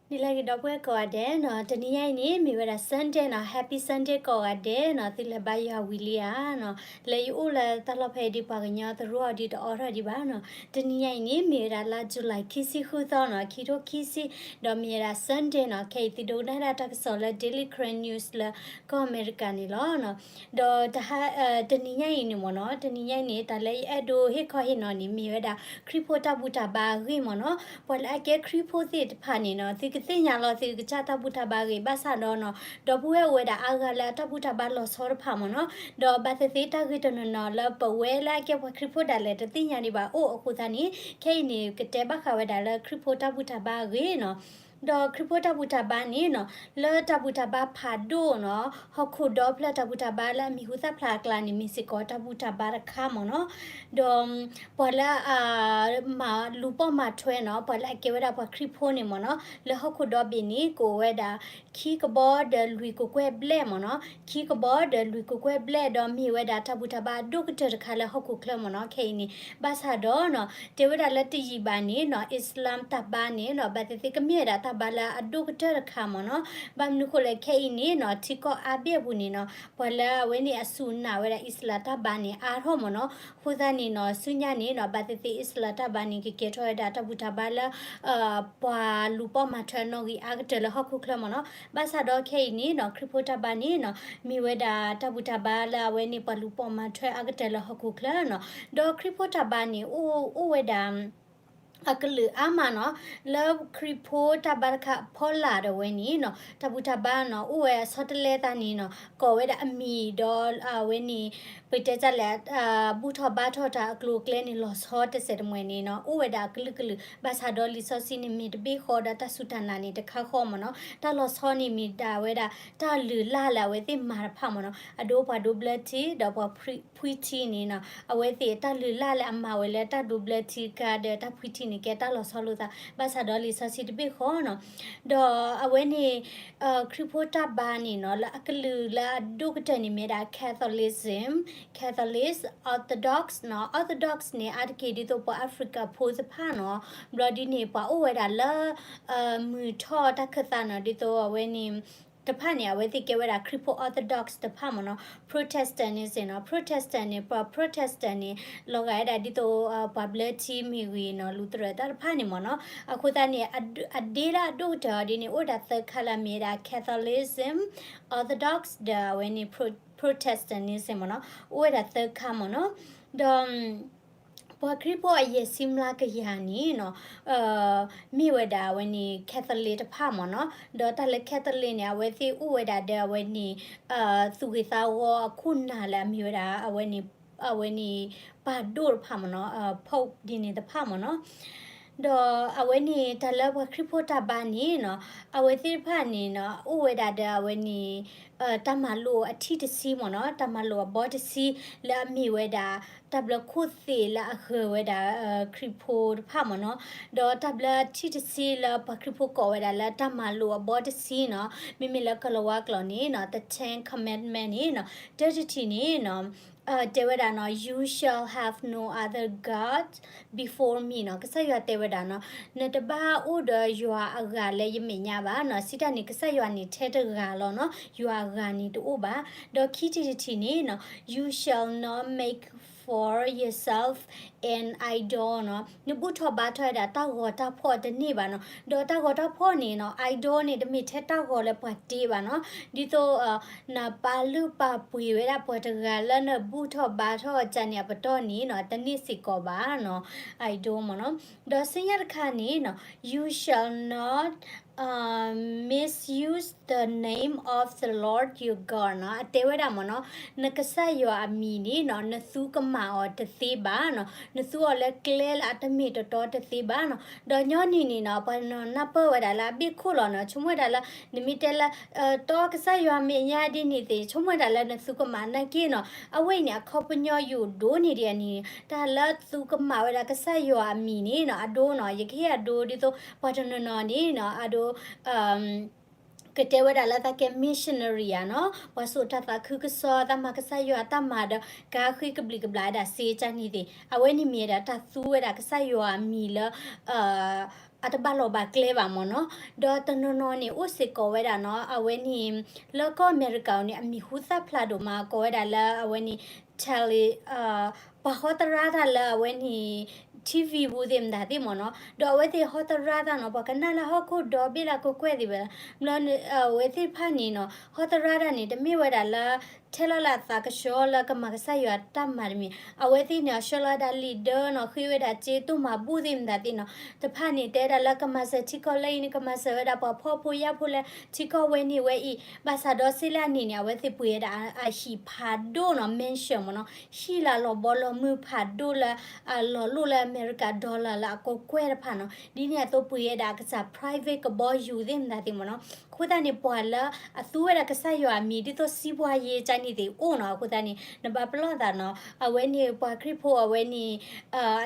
နံၤလၢအဂ့ၤ ဒီပုၢ်ဝဲၢ်ကိးဂၤဒဲးနီၤ, တနံၤညါအံၤန့ၣ် မ့ၢ်ဝဲဒၣ် Sunday နီၤ, Happy Sunday ကိးဂၤဒဲးနီၤ, သုလဲၤဘါယွၤဝံၤလံဧါနီၤ, လၢယအိၣ်လၢတၢ်လီၢ်ဖဲအံၤဒ် ပှၤကညီတရူးအီၤဒ်တအိးထီၣ်ဒံးဘၣ်နီၤ, တနံၤညါအံၤန့ၣ် မ့ၢ်ဝဲဒၣ်လါ July ခံဆံဃုသီနီၤ, ခံထိခံဆံ, ဒီးမ့ၢ်ဝဲဒၣ် Sunday နီၤ, ခဲအံၤသုဒိကနၣ်ဝဲဒၣ်တၢ်ကစီၣ်လၢ Daily Karen News လၢကီၢ်အမဲရကၤန့ၣ်လီၤနီၤ. ဒီးတဟါ တနံၤညါအံၤန့ၣ်မ့ၢ်နီၤ, တနံၤညါအံၤန့ၣ် တၢ်လၢယအဲၣ်ဒိးဟ့ၣ်ခီဟ့ၣ်နီၤန့ၣ် မ့ၢ်ဝဲဒၣ် ခရံာ်ဖိတၢ်ဘူၣ်တၢ်ဘါအဂ့ၢ်မ့ၢ်နီၤ, ပှၤလၢအကဲခရံာ်ဖိသ့ၣ်တဖၣ်န့ၣ်နီၤ, သုကသ့ၣ်ညါလီၤသုကစၢ်တၢ်ဘူၣ်တၢ်ဘါအဂ့ၢ် ဘၣ်ဆၣ်ဒီးနီၤ, ဒီပုၢ်ဝဲၢ်အိၣ်ဝဲဒၣ်အါဂၤလၢအတၢ်ဘူၣ်တၢ်ဘါလီၤဆီတဖၣ်မ့ၢ်နီၤ, ဒီးဘၣ်သ့ၣ်သ့ၣ်တၢ်ဂ့ၢ်တနီၤနီၤလၢပဝဲလၢအကဲပှၤခရံာ်ဖိဒၣ်လဲာ်တသ့ၣ်ညါဒံးဘၣ်အိၣ်အဃိသတးန့ၣ်, ခဲအံၤန့ၣ် ကတဲဘၣ်ဃးဝဲဒၣ်လၢခရံာ်ဖိတၢ်ဘူၣ်တၢ်ဘါအဂ့ၢ်နီၤ. ဒီးခရံာ်ဖိတၢ်ဘူၣ်တၢ်ဘါန့ၣ်နီၤ, လၢတၢ်ဘူၣ်တၢ်ဘါဖးဒိၣ်နီၤ, ဟီၣ်ခိၣ်ဒီဖျၢၣ်တၢ်ဘူၣ်တၢ်ဘါလၢအမံၤဟူသၣ်ဖျါအကျါန့ၣ် မ့ၢ်စ့ၢ်ကီးတၢ်ဘူၣ်တၢ်ဘါတခါမ့ၢ်နီၤ. ဒီးပှၤလၢအ မၤလူၤပိာ်မၤထွဲနီၤ, ပှၤလၢအကဲဝဲဒၣ်ပှၤခရံာ်ဖိန့ၣ်မ့ၢ်နီၤ, လၢဟီၣ်ခိၣ်ဒီဘ့ၣ်န့ၣ် ကအိၣ်ဝဲဒၣ် ခံကဘီဒီးလွံၢ်ကကွဲၢ်ဘျဲၣ်မ့ၢ်နီၤ, ခံကဘီဒီးလွံၢ်ကကွဲၢ်ဘျဲၣ် ဒီးမ့ၢ်ဝဲဒၣ်တၢ်ဘူၣ်တၢ်ဘါအဒိၣ်ကတၢၢ်တခါလၢဟီၣ်ခိၣ်ချၢမ့ၢ်နီၤ, ခဲအံၤန့ၣ် ဘၣ်ဆၣ်ဒီးနီၤ, တဲဝဲဒၣ်လၢတယံာ်ဘၣ်န့ၣ်နီၤ, Islam တၢ်ဘါန့ၣ်နီၤ, ဘၣ်သ့ၣ်သ့ၣ်ကမ့ၢ်ဝဲဒၣ်တၢ်ဘါလၢအဒိၣ်ကတၢၢ်တခါမ့ၢ်နီၤ, ဘၣ်မနုၤဃိလဲၣ်ခဲအံၤန့ၣ်နီၤ, ထံကီၢ်အါဘ့ၣ်အပူၤန့ၣ်နီၤ, ပှၤလၢအဝဲန့ၣ်အစူၢ်နာ်ဝဲဒၣ် Islam တၢ်ဘါန့ၣ် အါထီၣ်မ့ၢ်နီၤ, အဃိသတးန့ၣ်နီၤ, ဆူညါန့ၣ်နီၤ, ဘၣ်သ့ၣ်သ့ၣ် Islam တၢ်ဘါန့ၣ် ကကဲထီၣ်ဝဲဒၣ်တၢ်ဘူၣ်တၢ်ဘါလၢ ပှၤလူၤပိာ်မၤထွဲအနီၣ်ဂံၢ်အါကတၢၢ်လၢဟီၣ်ခိၣ်ချၢမ့ၢ်နီၤ, ဘၣ်ဆၣ်ဒီးခဲအံၤန့ၣ်နီၤ, ခရံာ်ဖိတၢ်ဘါန့ၣ်နီၤ, မ့ၢ်ဝဲဒၣ်တၢ်ဘူၣ်တၢ်ဘါလၢအဝဲန့ၣ် ပှၤလူၤပိာ်မၤထွဲအါကတၢၢ်လၢဟီၣ်ခိၣ်ချၢနီၤ, ဒီးခရံာ်ဖိတၢ်ဘါန့ၣ် အိၣ် အိၣ်ဝဲဒၣ် အကလုာ်အါမးနီၤ, လၢခရံာ်ဖိတၢ်ဘါတခါအဖီလာ်ဒီးဝဲန့ၣ်နီၤ, တၢ်ဘူၣ်တၢ်ဘါနီၤ, အိၣ်ဝဲအဆီတလဲသးန့ၣ်နီၤ, ကိးဝဲဒၣ်အမံၤဒီးအဝဲန့ၣ် ပတဲတၢ်လဲၣ် ဘူၣ်ထီၣ်ဘါထီၣ်တၢ်အကျိၤအကျဲန့ၣ် လီၤဆီတစဲးတမှဲၤန့ၣ်နီၤ, အိၣ်ဝဲဒၣ်အကလုာ်ကလုာ်, ဘၣ်ဆၣ်ဒီးလံာ်စီဆှံန့ၣ် မ့ၢ်တဘ့ၣ်ဃီဒီးတၢ်စူၢ်တၢ်နာ်န့ၣ် တခါဃီမ့ၢ်နီၤ, တၢ်လီၤဆီန့ၣ်မ့ၢ်ဒၣ်ဝဲဒၣ် တၢ်လုၢ်လၢ်လၢအဝဲသ့ၣ်မၤတဖၣ်မ့ၢ်နီၤ, အဒိပှၤဒိဘျၢထံ ဒီးပှၤဖှံထံန့ၣ်နီၤ, အဝဲသ့ၣ်တၢ်လုၢ်လၢ်လၢအမၤဝဲလၢတၢ်ဒိဘျၢထံခါဒီးတၢ်ဖှံထံန့ၣ် ကဲတၢ်လီၤဆီလိာ်သး, ဘၣ်ဆၣ်ဒီးလံာ်စီဆှံတဘ့ၣ်ဃီနီၤ, ဒီးအဝဲန့ၣ် ခရံာ်ဖိတၢ်ဘါန့ၣ်နီၤ, လၢအကလုာ်လၢအဒိၣ်ကတၢၢ်န့ၣ်မ့ၢ်ဒၣ် Catholicism, Catholic, Orthodox နီၤ, Orthodox န့ၣ် အါတက့ၢ်ဒ်သိးပှၤ Africa ဖိတဖၣ်နီၤ, ဘျီဒ်န့ၣ် ပှၤအိၣ်ဝဲဒၣ်လၢ မုၢ်ထီၣ်တၢ်ခၢၣ်သးနီၤ, ဒ်သိးအဝဲန့ၣ် တဖၣ်န့ၣ် အဝဲသ့ၣ်ကဲဝဲဒၣ်ခရံာ်ဖိ Orthodox တဖၣ်မ့ၢ်နီၤ, Protestant န့ၣ်စ့ၢ်နီၤ, Protestant န့ၣ် ပှၤ Protestant န့ၣ် လီၤဂာ်ဝဲဒၣ်ဒ်သိး ပှၤဘျၢထံမ့ၢ်ဂ့ၤနီၤ, လူၤသရၢၣ်တၢ်တဖၣ်န့ၣ်မ့ၢ်နီၤ, အဃိသတးန့ၣ် အဒ့လၢအဒိၣ်ကတၢၢ်အီၤဒ်န့ၣ် အိၣ်ဝဲဒၣ်သၢခါလၢအမ့ၢ်ဝဲဒၣ် Catholicism, Orthodox ဒီးအဝဲန့ၣ် Pro- Protestant န့ၣ်စ့ၢ်မ့ၢ်နီၤ, အိၣ်ဝဲဒၣ်သၢခါမ့ၢ်နီၤ, ဒီး ပှၤခရံာ်ဖိအယဲၢ်ဆံမျးကယၤန့ၣ်နီၤ, မ့ၢ်ဝဲဒၣ်အဝဲန့ၣ် Catholic တဖၣ်မ့ၢ်နီၤ, ဒီးတၢ်လၢ Catholic န့ၣ် အဝဲသ့ၣ်အိၣ်ဝဲဒၣ်ဒီးအဝဲန့ၣ် သူၣ်ဂ့ၤသးဝါအခိၣ်နၢ်လၢအမ့ၢ်ဝဲဒၣ် အဝဲန့ၣ် အဝဲန့ၣ် ပၢ်ဒိၣ်တဖၣ်မ့ၢ်နီၤ, Pope ဒ်န့ၣ်တဖၣ်မ့ၢ်နီၤ, ဒီးအဝဲန့ၣ် တၢ်လၢပှၤခရံာ်ဖိတၢ်ဘါန့ၣ်နီၤ, အဝဲသ့ၣ်တဖၣ်န့ၣ်နီၤ အိၣ်ဝဲဒၣ်ဒီးအဝဲန့ၣ် တၢ်မၤလိာ်အထံၣ်တဆံမ့ၢ်နီၤ, တၢ်မၤလိာ်အဘီတဆံ လၢအမ့ၢ်ဝဲဒၣ် တၢ်ဘျၢခိၣ်သ့ၣ်လၢအဂၢၤဝဲဒၣ် ခရံာ်ဖိတဖၣ်မ့ၢ်နီၤ, ဒီးတၢ်ဘျၢထံၣ်တဆံလၢပှၤခရံာ်ဖိကိးဝဲဒၣ်လၢတၢ်မၤလိာ်အဘီတဆံနီၤ, မ့မ့ၢ်လၢကလၤဝါကျိာ်န့ၣ်နီၤ the Ten Commandment န့ၣ်နီၤ, တၢတထံၣ်န့ၣ်နီၤ တဲဝဲဒၣ်နီၤ you shall have no other god before me နီၤ, ကစၢ်ယွၤတဲဝဲဒၣ်နီၤ, နတဘၣ်အိၣ်ဒီးယွၤအဂၤလၢယမဲာ်ညါဘၣ်နီၤ, စံးတၢ်န့ၣ် ကစၢ်ယွၤန့ၣ်ထဲတဂၤလီၤနီၤ, ယွၤအဂၤန့ၣ်တအိၣ်ဘၣ်, ဒီးခံထံၣ်တထံၣ်န့ၣ်နီၤ you shall not make for yourself an idol နီၤ, နဘူၣ်ထီၣ်ဘါထီၣ်ဝဲဒၣ်တၢ်ဂီၤတၢ်ဖှီၣ်တန့ၢ်ဘၣ်နီၤ, ဒီးတၢ်ဂီၤတၢ်ဖှီၣ်န့ၣ်နီၤ idol န့ၣ် တမ့ၢ်ထဲတၢ်ဂီၤလၢပှၤတ့ဘၣ်နီၤ, ဒ်သိး နပာ်လုၢ်ပာ်ပှ့ၤဝဲဒၣ်ပှၤတဂၤလၢနဘူၣ်ထီၣ်ဘါထီၣ်အီၤန့ၣ် အပတီၢ်န့ၣ်နီၤ တန့ၢ်စ့ၢ်ကီးဘၣ်နီၤ, idol မ့ၢ်နီၤ, ဒီးဆူညါတခါန့ၣ်နီၤ you shall not misuse the name of the Lord your God နီၤ, အတဲဝဲဒၣ်မ့ၢ်နီၤ နကစၢ်ယွၤအမံၤန့ၣ်နီၤ နသူကမၣ်အီၤတသ့ဘၣ်နီၤ, နသူအီၤလၢကျဲလၢအတမ့ၢ်တတီတသ့ဘၣ်နီၤ, ဒီးညီနုၢ်န့ၣ်နီၤ ပှၤနနၢ်ပၢၢ်ဝဲဒၣ်လၢအဘ့ၣ်ခိၣ်လီၤနီၤ, ဆိကမိၣ်ဝဲဒၣ်လၢ နမ့ၢ်တဲလၢ တီကစၢ်ယွၤမဲာ်ညါဒ်န့ၣ်သ့ၣ် ဆိကမိၣ်ဝဲဒၣ်လၢနသူကမၣ်နာ်က့နီၤ, အဝဲအံၤန့ၣ် အခီပညီယိၣ်ဒိၣ်န့ၢ်ဒံးအန့ၣ် တၢ်လၢသူကမၣ်ဝဲဒၣ်ကစၢ်ယွၤအမံၤန့ၣ်နီၤ အဒိနီၤ, ယကဟ့ၣ်အဒိဒ်သိး ပှၤတနီၤနီၤန့ၣ်နီၤ အဒိ ကတဲဝဲဒၣ်လၢတၢ်ကဲ missionary ဧါနီၤ, ပှၤစိာ်တၢ်သးခုကစီၣ် တၢ်မၤကစၢ်ယွၤတၢ်မၤဒီး ကါဃ့ကဘျံးကဘျၣ်ဝဲဒၣ်စ့ကန့ၣ်သ့ၣ် အဝဲန့ၣ်မ့ၢ်ဝဲဒၣ်တၢ်သူဝဲဒၣ်ကစၢ်ယွၤအမံၤလၢ အတဘၣ်လီၤဘၣ်ကျဲဘၣ်မ့ၢ်နီၤ, ဒီးတနီၤနီၤန့ၣ် အိၣ်စ့ၢ်ကီးဝဲဒၣ်နီၤ, အဝဲန့ၣ် လၢကီၢ်အမဲရကၤန့ၣ် အမံၤဟူသၣ်ဖျါဒိၣ်မး ကိးဝဲဒၣ်လၢအဝဲန့ၣ် tele ပှၤဟီတရါတၢ်လၢအဝဲန့ၣ် ထံဝံၤပူၤသ့ၣ်မတၤသ့ၣ်မ့ၢ်နီၤ, ဒီးအဝဲသ့ၣ်ဟီတရါတၢ်နီၤ ပှၤကနၣ်လၢဟီၣ်ခိၣ်ဒီဘ့ၣ်လၢကကွဲၢ်သ့ၣ်ဝဲ, ဘျီအဝဲသ့ၣ်တဖၣ်န့ၣ်နီၤ ဟီတရါတၢ်န့ၣ် တမ့ၢ်ဝဲဒၣ်လၢ ထဲလီၤလၢအသးကဆှီလၢကမၤကစၢ်ယွၤတၢ်မၤတမံၤ, အဝဲသ့ၣ်န့ၣ် အဆှၢလီၤဝဲဒၣ်လံာ်ဒၢနီၤ ဃ့ဝဲဒၣ်စ့တိၢ်မၤဘူၣ်သ့ၣ်မတၤသ့ၣ်နီၤ, တဖၣ်န့ၣ် တဲဝဲဒၣ်လၢကမၤစၢၤထံကီၢ်လၢအံၤန့ၣ် ကမၤစၢၤဝဲဒၣ်ပှၤဖှီၣ်ဖိယာ်ဖိလၢထံကီၢ်ဝဲန့ၣ်ဝဲအံၤ, ဘၣ်ဆၣ်ဒီးစ့လၢအနံၤန့ၣ် အဝဲသ့ၣ်ပှ့ၤဝဲဒၣ်အဟံၣ်ဖးဒိၣ်နီၤ mansion မ့ၢ်နီၤ, ဟံၣ်လၢအလီၤဘီလီၤမုၢ်ဖးဒိၣ်လၢ အလီၤလိၣ်လၢအမဲရကၤ dollar လၢအကကွဲၢ်တဖၣ်နီၤ, ဒ်န့ၣ်အသိးပှ့ၤဝဲဒၣ်အကစၢ် private ကဘီယူၤသ့ၣ်မတၤသ့ၣ်မ့ၢ်နီၤ, အဃိသတးန့ၣ် ပှၤလၢအသူဝဲဒၣ်ကစၢ်ယွၤအမံၤ ဒ်သိးစံးပှၤယ့ကန့ၣ်သ့ၣ်အိၣ်နီၤ, အဃိသတးန့ၣ် နဘၣ်ပလီၢ်သးနီၤ, အဝဲန့ၣ်ပှၤခရံာ်ဖိအဝဲန့ၣ်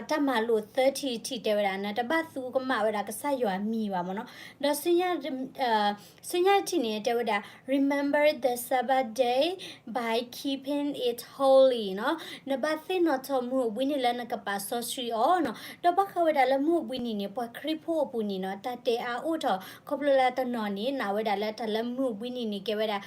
အတၢ်မၤလိာ်သၢထံၣ်တထံၣ်တဲဝဲဒၣ် နတဘၣ်သူကမၣ်ဝဲဒၣ်ကစၢ်ယွၤအမံၤဘၣ်မ့ၢ်နီၤ, ဒီးဆူညါ ဆူညါတထံၣ်န့ၣ် တဲဝဲဒၣ် remember the Sabbath day by keeping it holy နီၤ, နဘၣ်သ့ၣ်နီၣ်ထီၣ်မုၢ်အိၣ်ဘှံးနံၤလၢနကပာ်စီဆှံအီၤနီၤ, ဒီးဘၣ်ဃးဝဲဒၣ်လၢမုၢ်အိၣ်ဘှံးနံၤန့ၣ် ပှၤခရံာ်ဖိအပူၤန့ၣ်နီၤ တၢ်တဲအါအိၣ်ထီၣ် ခီဖျိလၢတနီၤန့ၣ် နာ်ဝဲဒၣ်လၢတၢ်လၢမုၢ်အိၣ်ဘှံးနံၤန့ၣ် ကဲဝဲဒၣ်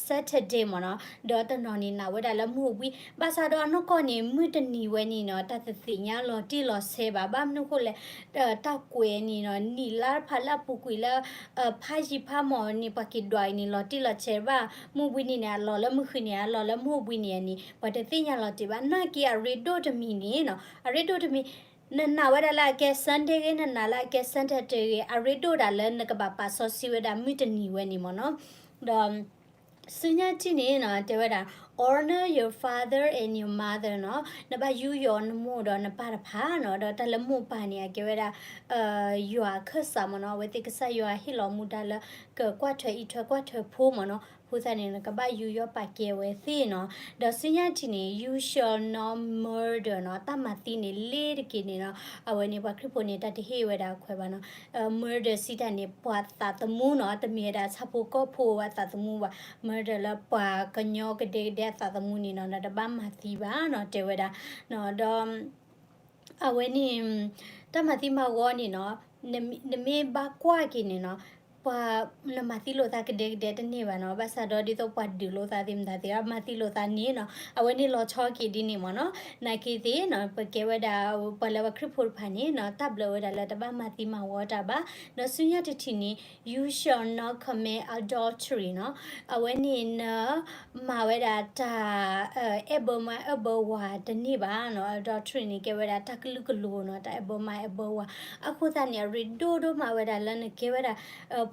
Saturday မ့ၢ်နီၤ, ဒီးတနီၤန့ၣ် နာ်ဝဲဒၣ်လၢမုၢ်အိၣ်ဘှံး, ဘၣ်ဆၣ်ဒီးအနီၢ်ကီၢ်န့ၣ် မုၢ်တနံၤဝဲန့ၣ်နီၤ တၢ်တသ့ၣ်ညါလီၤတံၢ်လီၤဆဲးဘၣ်, ဘၣ်မနုၤဃိလဲၣ် တၢ်ကွဲးန့ၣ်နီၤ နံၣ်လါတဖၣ်လၢအပူၤကွံာ်လၢ ဖးယံၤဖးမီၢ်န့ၣ် ပှၤက့ၤဒွးအံၤန့ၣ် လီၤတံၢ်လီၤဆဲးဘၣ်, မုၢ်ဘှံးနံၤန့ၣ် အလီၤလၢမုၢ်ဃုနံၤ အလီၤလၢမုၢ်ဘှံးနံၤအံၤန့ၣ် ပှၤတသ့ၣ်ညါလီၤတံၢ်ဘၣ်, နာ်က့အရ့ဒိၣ်တမံၤန့ၣ်နီၤ အရ့ဒိၣ်တမံၤ နနာ်ဝဲဒၣ်လၢအကဲ Sunday ဂ့ၤ နနာ်လၢအကဲ Saturday ဂ့ၤ အရ့ဒိၣ်ဒၣ်လၢနကဘၣ်ပာ်စီဆှံဝဲဒၣ်မုၢ်တနံၤဝဲန့ၣ်မ့ၢ်နီၤ, ဒီး ဆူညါတထံၣ်န့ၣ်နီၤ တဲဝဲဒၣ် honor your father and your mother နီၤ, နဘၣ်ယူးယီၣ်နမိၢ်ဒီးနပၢ်တဖၣ်နီၤ, ဒီးတၢ်လၢမိၢ်ပၢ်န့ၣ် အကဲဝဲဒၣ် ယွၤအခၢၣ်စးမ့ၢ်နီၤ, အဝဲသ့ၣ်ကစၢ်ယွၤဟ့ၣ်လီၤမူဒါလၢ ကကွၢ်ထွဲအံးထွဲကွၢ်ထွဲဖိမ့ၢ်နီၤ, အဃိသတးန့ၣ် နကဘၣ်ယူးယီၣ်ပာ်ကဲဝဲသ့ၣ်နီၤ, ဒီးဆူညါတထံၣ်န့ၣ် you shall not murder နီၤ, တၢ်မၤသံန့ၣ် လ့တက့ၢ်န့ၣ်နီၤ, အဝဲန့ၣ် ပှၤခရံာ်ဖိန့ၣ် တၢ်တဟ့ၣ်ဝဲဒၣ်အခွဲးဘၣ်နီၤ, murder စံးတၢ်န့ၣ် ပှၤသးသမူနီၤ, တမ့ၢ်ဝဲဒၣ်ဆၣ်ဖိကီၢ်ဖိအသးသမူဘၣ်, murder လၢပှၤကညီကဒဲကဒဲအသးသမူန့ၣ်နီၤ, နတဘၣ်မၤသံဘၣ်နီၤ, တဲဝဲဒၣ်, ဒီး အဝဲန့ၣ် တၢ်မၤသံမၤဝီန့ၣ်နီၤ, နမ့ၢ်ဘၣ်ကွၢ်က့ၤန့ၣ်နီၤ, ပှၤ နမၤသံလိာ်သးကဒဲကဒဲတန့ၢ်ဘၣ်နီၤ, ဘၣ်ဆၣ်ဒီးဒ်သိးပှၤဒုးလိာ်သးသ့ၣ်မတၤသ့ၣ် မၤသံလိာ်သးန့ၣ်နီၤ, အဝဲန့ၣ်လီၤဆီက့ၤဒ်န့ၣ်မ့ၢ်နီၤ, နာ်က့သ့ၣ်နီၤ, ပကဲဝဲဒၣ် ပှၤလၢပှၤခရံာ်ဖိတဖၣ်န့ၣ်နီၤ, တၢ်ဘျုးဝဲဒၣ်လၢတဘၣ်မၤသံမၤဝီတၢ်ဘၣ်, ဒီးဆူညါတထံၣ်န့ၣ် you shall not commit adultery နီၤ, အဝဲန့ၣ်န မၤဝဲဒၣ်တၢ် အဲၣ်ဘၢမါအဲၣ်ဘၢဝၤတန့ၢ်ဘၣ်နီၤ, adultery န့ၣ် ကဲဝဲဒၣ်တၢ်ကလုာ်ကလိၤနီၤ, တၢ်အဲၣ်ဘၢမါအဲၣ်ဘၢဝၤ, အဃိသတးန့ၣ် အရ့ဒိၣ်ဒိၣ်မးဝဲဒၣ်လၢနကဲဝဲဒၣ်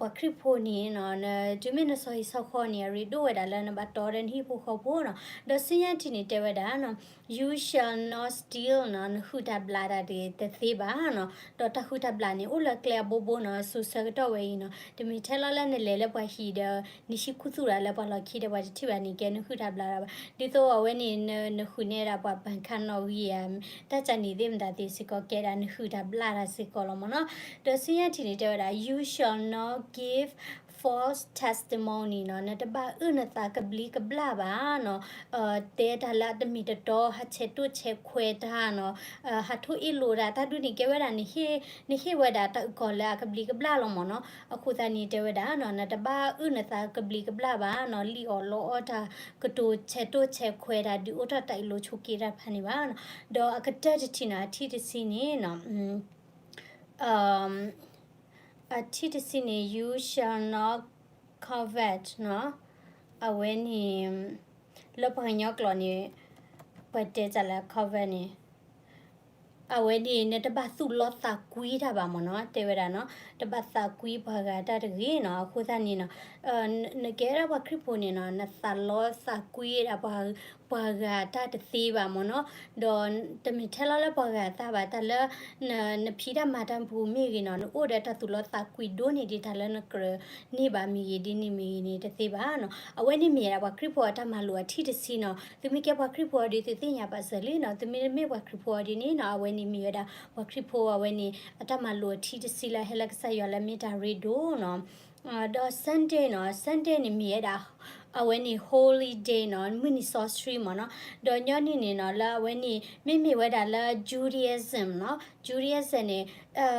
ပှၤခရံာ်ဖိန့ၣ်နီၤ, တုၤမ့ၢ်နဆီဟံၣ်ဆီဃီန့ၣ် အရ့ဒိၣ်ဝဲဒၣ်လၢနဘၣ်တီဒီးနဟံၣ်ဖိဃီဖိနီၤ, ဒီးဆူညါတထံၣ်န့ၣ် တဲဝဲဒၣ်နီၤ you shall not steal နီၤ, နဃုတၢ်ဘျၣ်တၢ်တသ့ဘၣ်နီၤ, ဒီးတၢ်ဃုတၢ်ဘျၣ်န့ၣ် အိၣ်လၢကျဲအဘိဘိနီၤ, စိၤဆၢကတီၢ်ဝဲအံၤနီၤ, တမ့ၢ်ထဲလီၤလၢနလဲၤလၢပှၤဟံၣ်ဒီး နဟံးခူသူၣ်တၢ်လၢပှၤလီၢ်ခံဒီးပှၤတထံၣ်ဘၣ်န့ၣ် ကဲနဃုတၢ်ဘျၣ်တၢ်ဘၣ်, ဒ်သိးအဝဲန့ၣ် နဃုန့ၢ်ဒၣ်ပှၤဘၣ်ခါနီၣ်ဂံၢ်ဧါ, တၢ်ကန့ၣ်သ့ၣ်မတၤသ့ၣ်စ့ၢ်ကီး ကဲဒၣ်နဃုတၢ်ဘျၣ်တၢ်စ့ၢ်ကီးလီၤမ့ၢ်နီၤ, ဒီးဆူညါတထံၣ်န့ၣ် တဲဝဲဒၣ် you shall not give false testimony နီၤ, နတဘၣ်အုၣ်နသးကဘျံးကဘျၣ်ဘၣ်နီၤ, တဲတၢ်လၢအတမ့ၢ်တတီ ဟးဆဲးတိၢ်ဆဲးခွဲးတၢ်နီၤ, ဟးထိၣ်အ့ၣ်လိာ်တၢ် တၢ်ဒ်န့ၣ် ကဲဝဲဒၣ် နဟ့ၣ်ဝဲဒၣ်တၢ်အုၣ်ကီၤလၢအကဘျံးကဘျၣ်လီၤမ့ၢ်နီၤ, အဃိသတးန့ၣ် တဲဝဲဒၣ်နီၤ နတဘၣ်အုၣ်နသးကဘျံးကဘျၣ်ဘၣ်နီၤ, လံၣ်အီၣ်လီအီတၢ် ကတိၤဆဲးတိၢ်ဆဲးခွဲးတၢ် ဒုးအိၣ်ထီၣ်တၢ်အ့ၣ်လိာ်ဆိးက့တၢ်တဖၣ်န့ၣ်ဘၣ်နီၤ, ဒီးအကတၢၢ်တထံၣ်နီၤ အထံၣ်တဆံန့ၣ်နီၤ အထံၣ်တဆံန့ၣ် you shall not covet နီၤ, အဝဲန့ၣ် လၢပှၤကညီကျိာ်န့ၣ် ပှၤတဲတၢ်လၢ covet န့ၣ် အဝဲန့ၣ် နတဘၣ်သူၣ်လီသးကွံတၢ်ဘၣ်မ့ၢ်နီၤ, တဲဝဲဒၣ်နီၤ တဘၣ်သးကွံပှၤဂၤတၢ်တဂ့ၤနီၤ, အဃိသတးန့ၣ်နီၤ နကဲဒၣ်ပှၤခရံာ်ဖိန့ၣ်နီၤ နသးလီသးကွံဒၣ် ပှၤဂၤတၢ်တသ့ဘၣ်မ့ၢ်နီၤ, ဒီးတမ့ၢ်ထဲလီၤလၢပှၤဂၤတၢ်ဘၣ် တၢ်လၢ နဖံးတၢ်မၤတၢ်မူမ့ၢ်ဂ့ၤနီၤ နအိၣ်ဒီးတၢ်သူၣ်လီသးကွံဒိၣ်န့ၢ်ဒံးတၢ်လၢနကြၢးန့ၢ်ဘၣ်မ့ၢ်ဂ့ၤ ဒ်န့ၣ်မ့ၢ်ဂ့ၤန့ၣ် တသ့ဘၣ်နီၤ, အဝဲန့ၣ်မ့ၢ်ဒၣ်ပှၤခရံာ်ဖိအတၢ်မၤလိာ်အထံၣ်တဆံနီၤ, သုမ့ၢ်ကဲပှၤခရံာ်ဖိအီၤဒီး သုသ့ၣ်ညါဘၣ်စၢၤလံနီၤ, သုမ့ၢ်တမ့ၢ်ပှၤခရံာ်ဖိအီၤဒ်န့ၣ်နီၤ အဝဲန့ၣ်မ့ၢ်ဝဲဒၣ် ပှၤခရံာ်ဖိအဝဲန့ၣ် အတၢ်မၤလိာ်အထံၣ်တဆံလၢဟဲလၢကစၢ်ယွၤလၢမ့ၢ်တၢ်ရ့ဒိၣ်နီၤ ဒီး Sunday နီၤ Sunday န့ၣ်မ့ၢ်ဝဲဒၣ် အ အဝဲန့ၣ် holy day နီၤ, မုၢ်နံၤစီဆှံမ့ၢ်နီၤ. ဒီးညီနုၢ်န့ၣ်နီၤ လၢအဝဲန့ၣ် မ့မ့ၢ်ဝဲဒၣ်လၢ Judaism နီၤ, Judaism န့ၣ်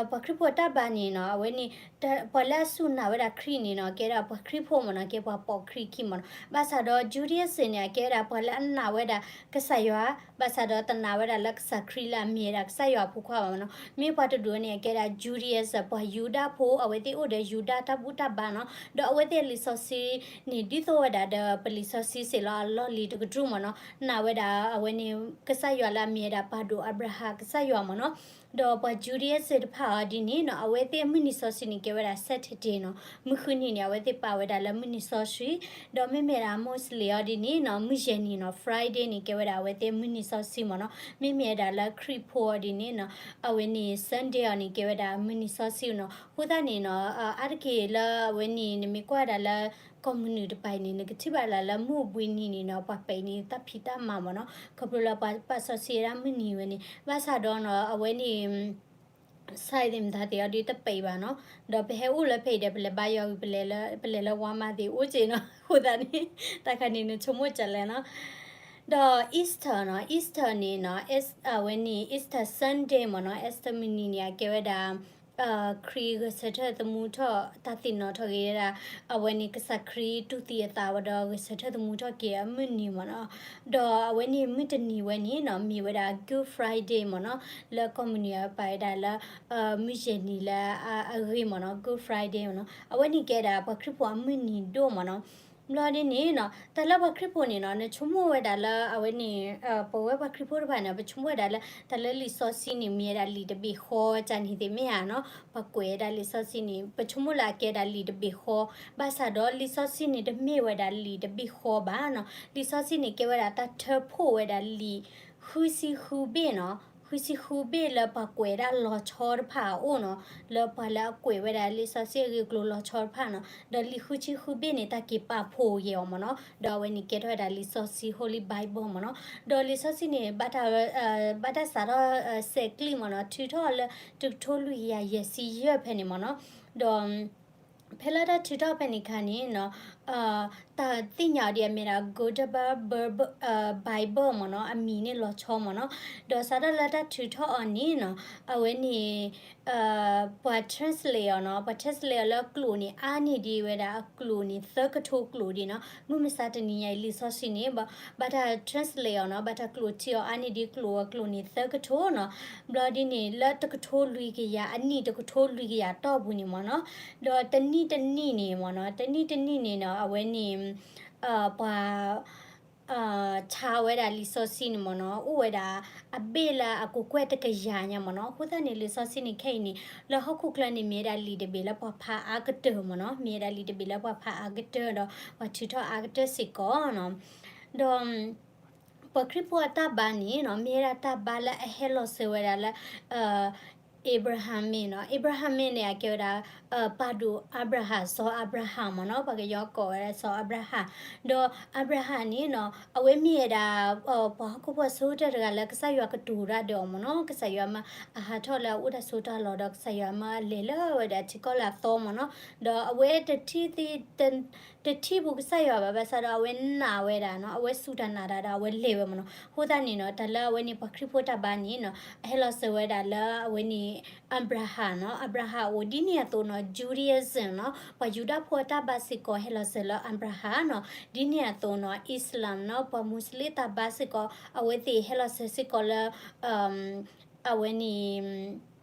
ပှၤခရံာ်ဖိတၢ်ဘါန့ၣ်နီၤ အဝဲန့ၣ် ပှၤလၢအစူၢ်နာ်ဝဲဒၣ်ခရံာ်န့ၣ်နီၤ ကဲဒၣ်ပှၤခရံာ်ဖိမ့ၢ်နီၤ, ကဲပှၤပိာ်ခရံာ်ခံမ့ၢ်နီၤ. ဘၣ်ဆၣ်ဒီး Judaism န့ၣ် အကဲဝဲဒၣ်ပှၤလၢအနာ်ဝဲဒၣ်ကစၢ်ယွၤ, ဘၣ်ဆၣ်ဒီးတနာ်ဝဲဒၣ်လၢကစၢ်ခရံာ်လၢအမ့ၢ်ဝဲဒၣ်ကစၢ်ယွၤအဖိခွါဘၣ်မ့ၢ်နီၤ. မ့ၢ်ပှၤတဒူၣ်န့ၣ် အကဲဒၣ် Judaism ပှၤယူဒၤဖိ, အဝဲသ့ၣ်အိၣ်ဒီးယူဒၤတၢ်ဘူၣ်တၢ်ဘါနီၤ. ဒီးအဝဲသ့ၣ်အလံာ်စီဆှံန့ၣ် ဒ်သိးဝဲဒၣ်ဒီးပလံာ်စီဆှံစ့ၢ်လီၤအလီၢ်လံၤတကတြူၢ်မ့ၢ်နီၤ, နာ်ဝဲဒၣ်အဝဲန့ၣ် ကစၢ်ယွၤလၢအမ့ၢ်ဝဲဒၣ်ပၢ်ဒိၣ်အၤဘြၤဟၣ်ကစၢ်ယွၤမ့ၢ်နီၤ. ဒီးပှၤ Judaism တဖၣ်အီၤဒ်န့ၣ်နီၤ အဝဲသ့ၣ်မုၢ်နံၤစီဆှံန့ၣ် ကဲဝဲဒၣ် Saturday နီၤ, မုၢ်ဃုနံၤန့ၣ် အဝဲသ့ၣ်ပာ်ဝဲဒၣ်လၢမုၢ်နံၤစီဆှံ. ဒီးမ့မ့ၢ်ဒၣ် Muslim အီၤဒ်န့ၣ်နီၤ မုၢ်ယဲၢ်နံၤနီၤ Friday န့ၣ် ကဲဝဲဒၣ်အဝဲသ့ၣ်မုၢ်နံၤစီဆှံမ့ၢ်နီၤ. မ့မ့ၢ်ဒၣ်လၢခရံာ်ဖိအီၤဒ်န့ၣ်နီၤ အဝဲန့ၣ် Sunday အီၤန့ၣ် ကဲဝဲဒၣ်မုၢ်နံၤစီဆှံနီၤ. အဃိသတးန့ၣ်နီၤ အါတက့ၢ်လၢအဝဲန့ၣ် နမ့ၢ်ကွၢ်ဒၣ်လၢ ကီၢ်မနုၤတပၤအံၤန့ၣ် နကထံၣ်ဘၣ်လၢလၢမုၢ်ဘှံးနံၤန့ၣ်နီၤ ပှၤပဲာ်န့ၢ်တၢ်ဖံးတၢ်မၤမ့ၢ်နီၤ, ခီဖျိလၢပှၤပာ်စီဆှံဝဲဒၣ်မုၢ်နံၤဝဲန့ၣ်. ဘၣ်ဆၣ်ဒီးနီၤ အဝဲန့ၣ် စဲးသ့ၣ်မတၤသ့ၣ်အီၤဒ်တပဲာ်ဘၣ်နီၤ. ဒီးပဟဲအိၣ်လၢဖဲအံၤဒီး ပလဲၤဘါယွၤဝံၤ ပလဲၤလၢ ပလဲၤလၢ Walmart သ့ၣ်အိၣ်က့နီၤ. အဃိသတးန့ၣ် နဆိကမိၣ်ကလဲၣ်နီၤ. ဒီး Easter နီၤ, Easter န့ၣ်နီၤ အဝဲန့ၣ် Easter Sunday မ့ၢ်နီၤ, Easter မုၢ်နံၤန့ၣ် အကဲဝဲဒၣ် ခရံာ်ဂဲၤဆၢထၢၣ်သမူထီၣ် တၢ်သ့ၣ်နီၣ်ထီၣ်က့ၤဝဲဒၣ် အဝဲန့ၣ်ကစၢ်ခရံာ်တူၢ်သံအသးဝဲဒီး ဂဲၤဆၢထၢၣ်သမူထီၣ်က့ၤအမုၢ်နံၤမ့ၢ်နီၤ. ဒီးအဝဲန့ၣ်မုၢ်တနံၤဝဲန့ၣ်နီၤ မ့ၢ်ဝဲဒၣ် Good Friday မ့ၢ်နီၤ, လၢကီၢ်မနုၤအပာ်ဝဲဒၣ်လၢ မုၢ်ယဲၢ်နံၤလၢအဂ့ၤမ့ၢ်နီၤ, Good Friday မ့ၢ်နီၤ. အဝဲန့ၣ်ကဲဒၣ်ပှၤခရံာ်ဖိအမုၢ်နံၤဒိၣ်မ့ၢ်နီၤ. ဘျီဒ်န့ၣ်နီၤ တၢ်လၢပှၤခရံာ်ဖိန့ၣ်နီၤ နဆိကမိၣ်ဝဲဒၣ်လၢအဝဲန့ၣ် ပဝဲပှၤခရံာ်ဖိတဖၣ်န့ၣ် ပဆိကမိၣ်ဝဲဒၣ်လၢ တၢ်လၢလံာ်စီဆှံန့ၣ် မ့ၢ်ဝဲဒၣ်လံာ်တဘ့ၣ်ဃီ ကန့ၣ်သ့ၣ်မ့ၢ်ဧါနီၤ. ပှၤကွဲးဝဲဒၣ်လံာ်စီဆှံန့ၣ် ပဆိကမိၣ်လၢအကဲဒၣ်လံာ်တဘ့ၣ်ဃီ, ဘၣ်ဆၣ်ဒီးလံာ်စီဆှံန့ၣ် တမ့ၢ်ဝဲဒၣ်လံာ်တဘ့ၣ်ဃီဘၣ်နီၤ. လံာ်စီဆှံန့ၣ် ကဲဝဲဒၣ်တၢ်ထၢဖှိၣ်ဝဲဒၣ်လံာ် ဃုဆံဃုဘ့ၣ်နီၤ, ဃုဆံဃုဘ့ၣ်လၢပှၤကွဲးဒၣ်လီၤဆီတဖၣ်အအိၣ်နီၤ, လၢပှၤလၢအကွဲးဝဲဒၣ်လံာ်စီဆှံအဂ့ၢ်အကျိၤလီၤဆီတဖၣ်နီၤ. ဒီးလံာ်ဃုဆံဃုဘ့ၣ်န့ၣ် တၢ်က့ၤပာ်ဖှိၣ်က့ၤအီၤမ့ၢ်နီၤ, ဒီးအဝဲန့ၣ်ကဲထီၣ်ဝဲဒၣ်လံာ်စီဆှံ Holy Bible မ့ၢ်နီၤ. ဒီးလံာ်စီဆှံန့ၣ် ဘၣ်တၢ် ဘၣ်တၢ်စးထီၣ် ဆဲးကျိးမ့ၢ်နီၤ, ထုးထီၣ်လၢတကထိလွံၢ်ကယၤယဲၢ်ဆံယဲၢ်ဖဲန့ၣ်မ့ၢ်နီၤ. ဒီး ဖဲလၢတၢ်ထုးထီၣ်ဖဲန့ၣ်အခါန့ၣ်နီၤ တၢ်သ့ၣ်ညါအီၤဒ်အမ့ၢ်ဒၣ် Gutenberg Bible မ့ၢ်နီၤ, အမံၤန့ၣ်လီၤဆီမ့ၢ်နီၤ. ဒီးစးထီၣ်လၢတၢ်ထုးထီၣ်အီၤန့ၣ်နီၤ အဝဲန့ၣ် ပှၤ translate အီၤနီၤ, ပှၤ translate အီၤလၢကျိာ်န့ၣ် အါန့ၢ်ဒံးဝဲဒၣ်အကျိာ်န့ၣ် သၢကထိကျိာ်ဒံးနီၤ. မုၢ်မဆါတနံၤညါအံၤ လံာ်စီဆှံန့ၣ် ဘၣ်တၢ် translate အီၤနီၤ, ဘၣ်တၢ်ကျိာ်ထံအီၤ အါန့ၢ်ဒံးကျိာ်အကျိာ်န့ၣ် သၢကထိနီၤ. ဘျီဒ်န့ၣ် လၢတကထိလွံၢ်ကယၤ အနံၣ်တကထိလွံၢ်ကယၤတီၢ်ပူၤန့ၣ်မ့ၢ်နီၤ. ဒီးတနံၣ်တနံၣ်န့ၣ်မ့ၢ်နီၤ, တနံၣ်တနံၣ်န့ၣ်နီၤ အဝဲန့ၣ် ပှၤ ဆါဝဲဒၣ်လံာ်စီဆှံန့ၣ်မ့ၢ်နီၤ, အိၣ်ဝဲဒၣ်အဘ့ၣ်လၢအကကွဲၢ်တကယၤညါမ့ၢ်နီၤ. အဃိသတးန့ၣ် လံာ်စီဆှံန့ၣ်ခဲအံၤန့ၣ် လၢဟီၣ်ခိၣ်ချၢန့ၣ် မ့ၢ်ဝဲဒၣ်လံာ်တဘ့ၣ်လၢပှၤဖးအါကတၢၢ်မ့ၢ်နီၤ, မ့ၢ်ဝဲဒၣ်လံာ်တဘ့ၣ်လၢပှၤဖးအါကတၢၢ်ဒီး ပှၤထုးထီၣ်အါကတၢၢ်စ့ၢ်ကီးနီၤ. ဒီး ပှၤခရံာ်ဖိအတၢ်ဘါန့ၣ်နီၤ မ့ၢ်ဝဲဒၣ်တၢ်ဘါလၢအဟဲလီၤစၢၤဝဲဒၣ်လၢ Abraham မ့ၢ်နီၤ. Abraham မ့ၢ်န့ၣ် အကဲဝဲဒၣ် ပၢ်ဒိၣ်အၤဘြၤဟၣ်, စီၤအၤဘြၤဟၣ်မ့ၢ်နီၤ, ပှၤကညီကိးဝဲဒၣ်စီၤအၤဘြၤဟၣ်. ဒီးအၤဘြၤဟၣ်န့ၣ်နီၤ အဝဲမ့ၢ်ဝဲဒၣ် ပှၤဟီၣ်ခိၣ်ဖိအဆိကတၢၢ်တဂၤလၢကစၢ်ယွၤကတိၤတၢ်ဒီးအီၤမ့ၢ်နီၤ. ကစၢ်ယွၤမၢအဟးထီၣ်လၢအအိၣ်တၢ်စိတၢ်ကမီၤဒီး ကစၢ်ယွၤမၢအလဲၤလၢဝဲဒၣ်ထံကီၢ်လၢအသီမ့ၢ်နီၤ. ဒီးအဝဲတထံၣ်သ့ တထံၣ်ပူၤကစၢ်ယွၤဘၣ်, ဘၣ်ဆၣ်ဒီးအဝဲနာ်ဝဲဒၣ်နီၤ, အဝဲစူၢ်တၢ်နာ်တၢ်ဒီးအဝဲလဲၤဝဲမ့ၢ်နီၤ. အဃိသတးန့ၣ်နီၤ တၢ်လၢအဝဲန့ၣ်ပှၤခရံာ်ဖိတၢ်ဘါန့ၣ်နီၤ အဟဲလီၤစၢၤဝဲဒၣ်လၢအဝဲန့ၣ် အၤဘြၤဟၣ်နီၤ, အၤဘြၤဟၣ်အအိၣ်. ဒ်န့ၣ်အသိးနီၤ Judaism နီၤ ပှၤယူဒၤဖိအတၢ်ဘါစ့ၢ်ကီး ဟဲလီၤစၢၤလၢအၤဘြၤဟၣ်နီၤ. ဒ်န့ၣ်အသိးနီၤ Islam နီၤ ပှၤမူးစလ့ၣ်တၢ်ဘါစ့ၢ်ကီး အဝဲသ့ၣ်ဟဲလီၤစၢၤစ့ၢ်ကီးလၢ အဝဲန့ၣ်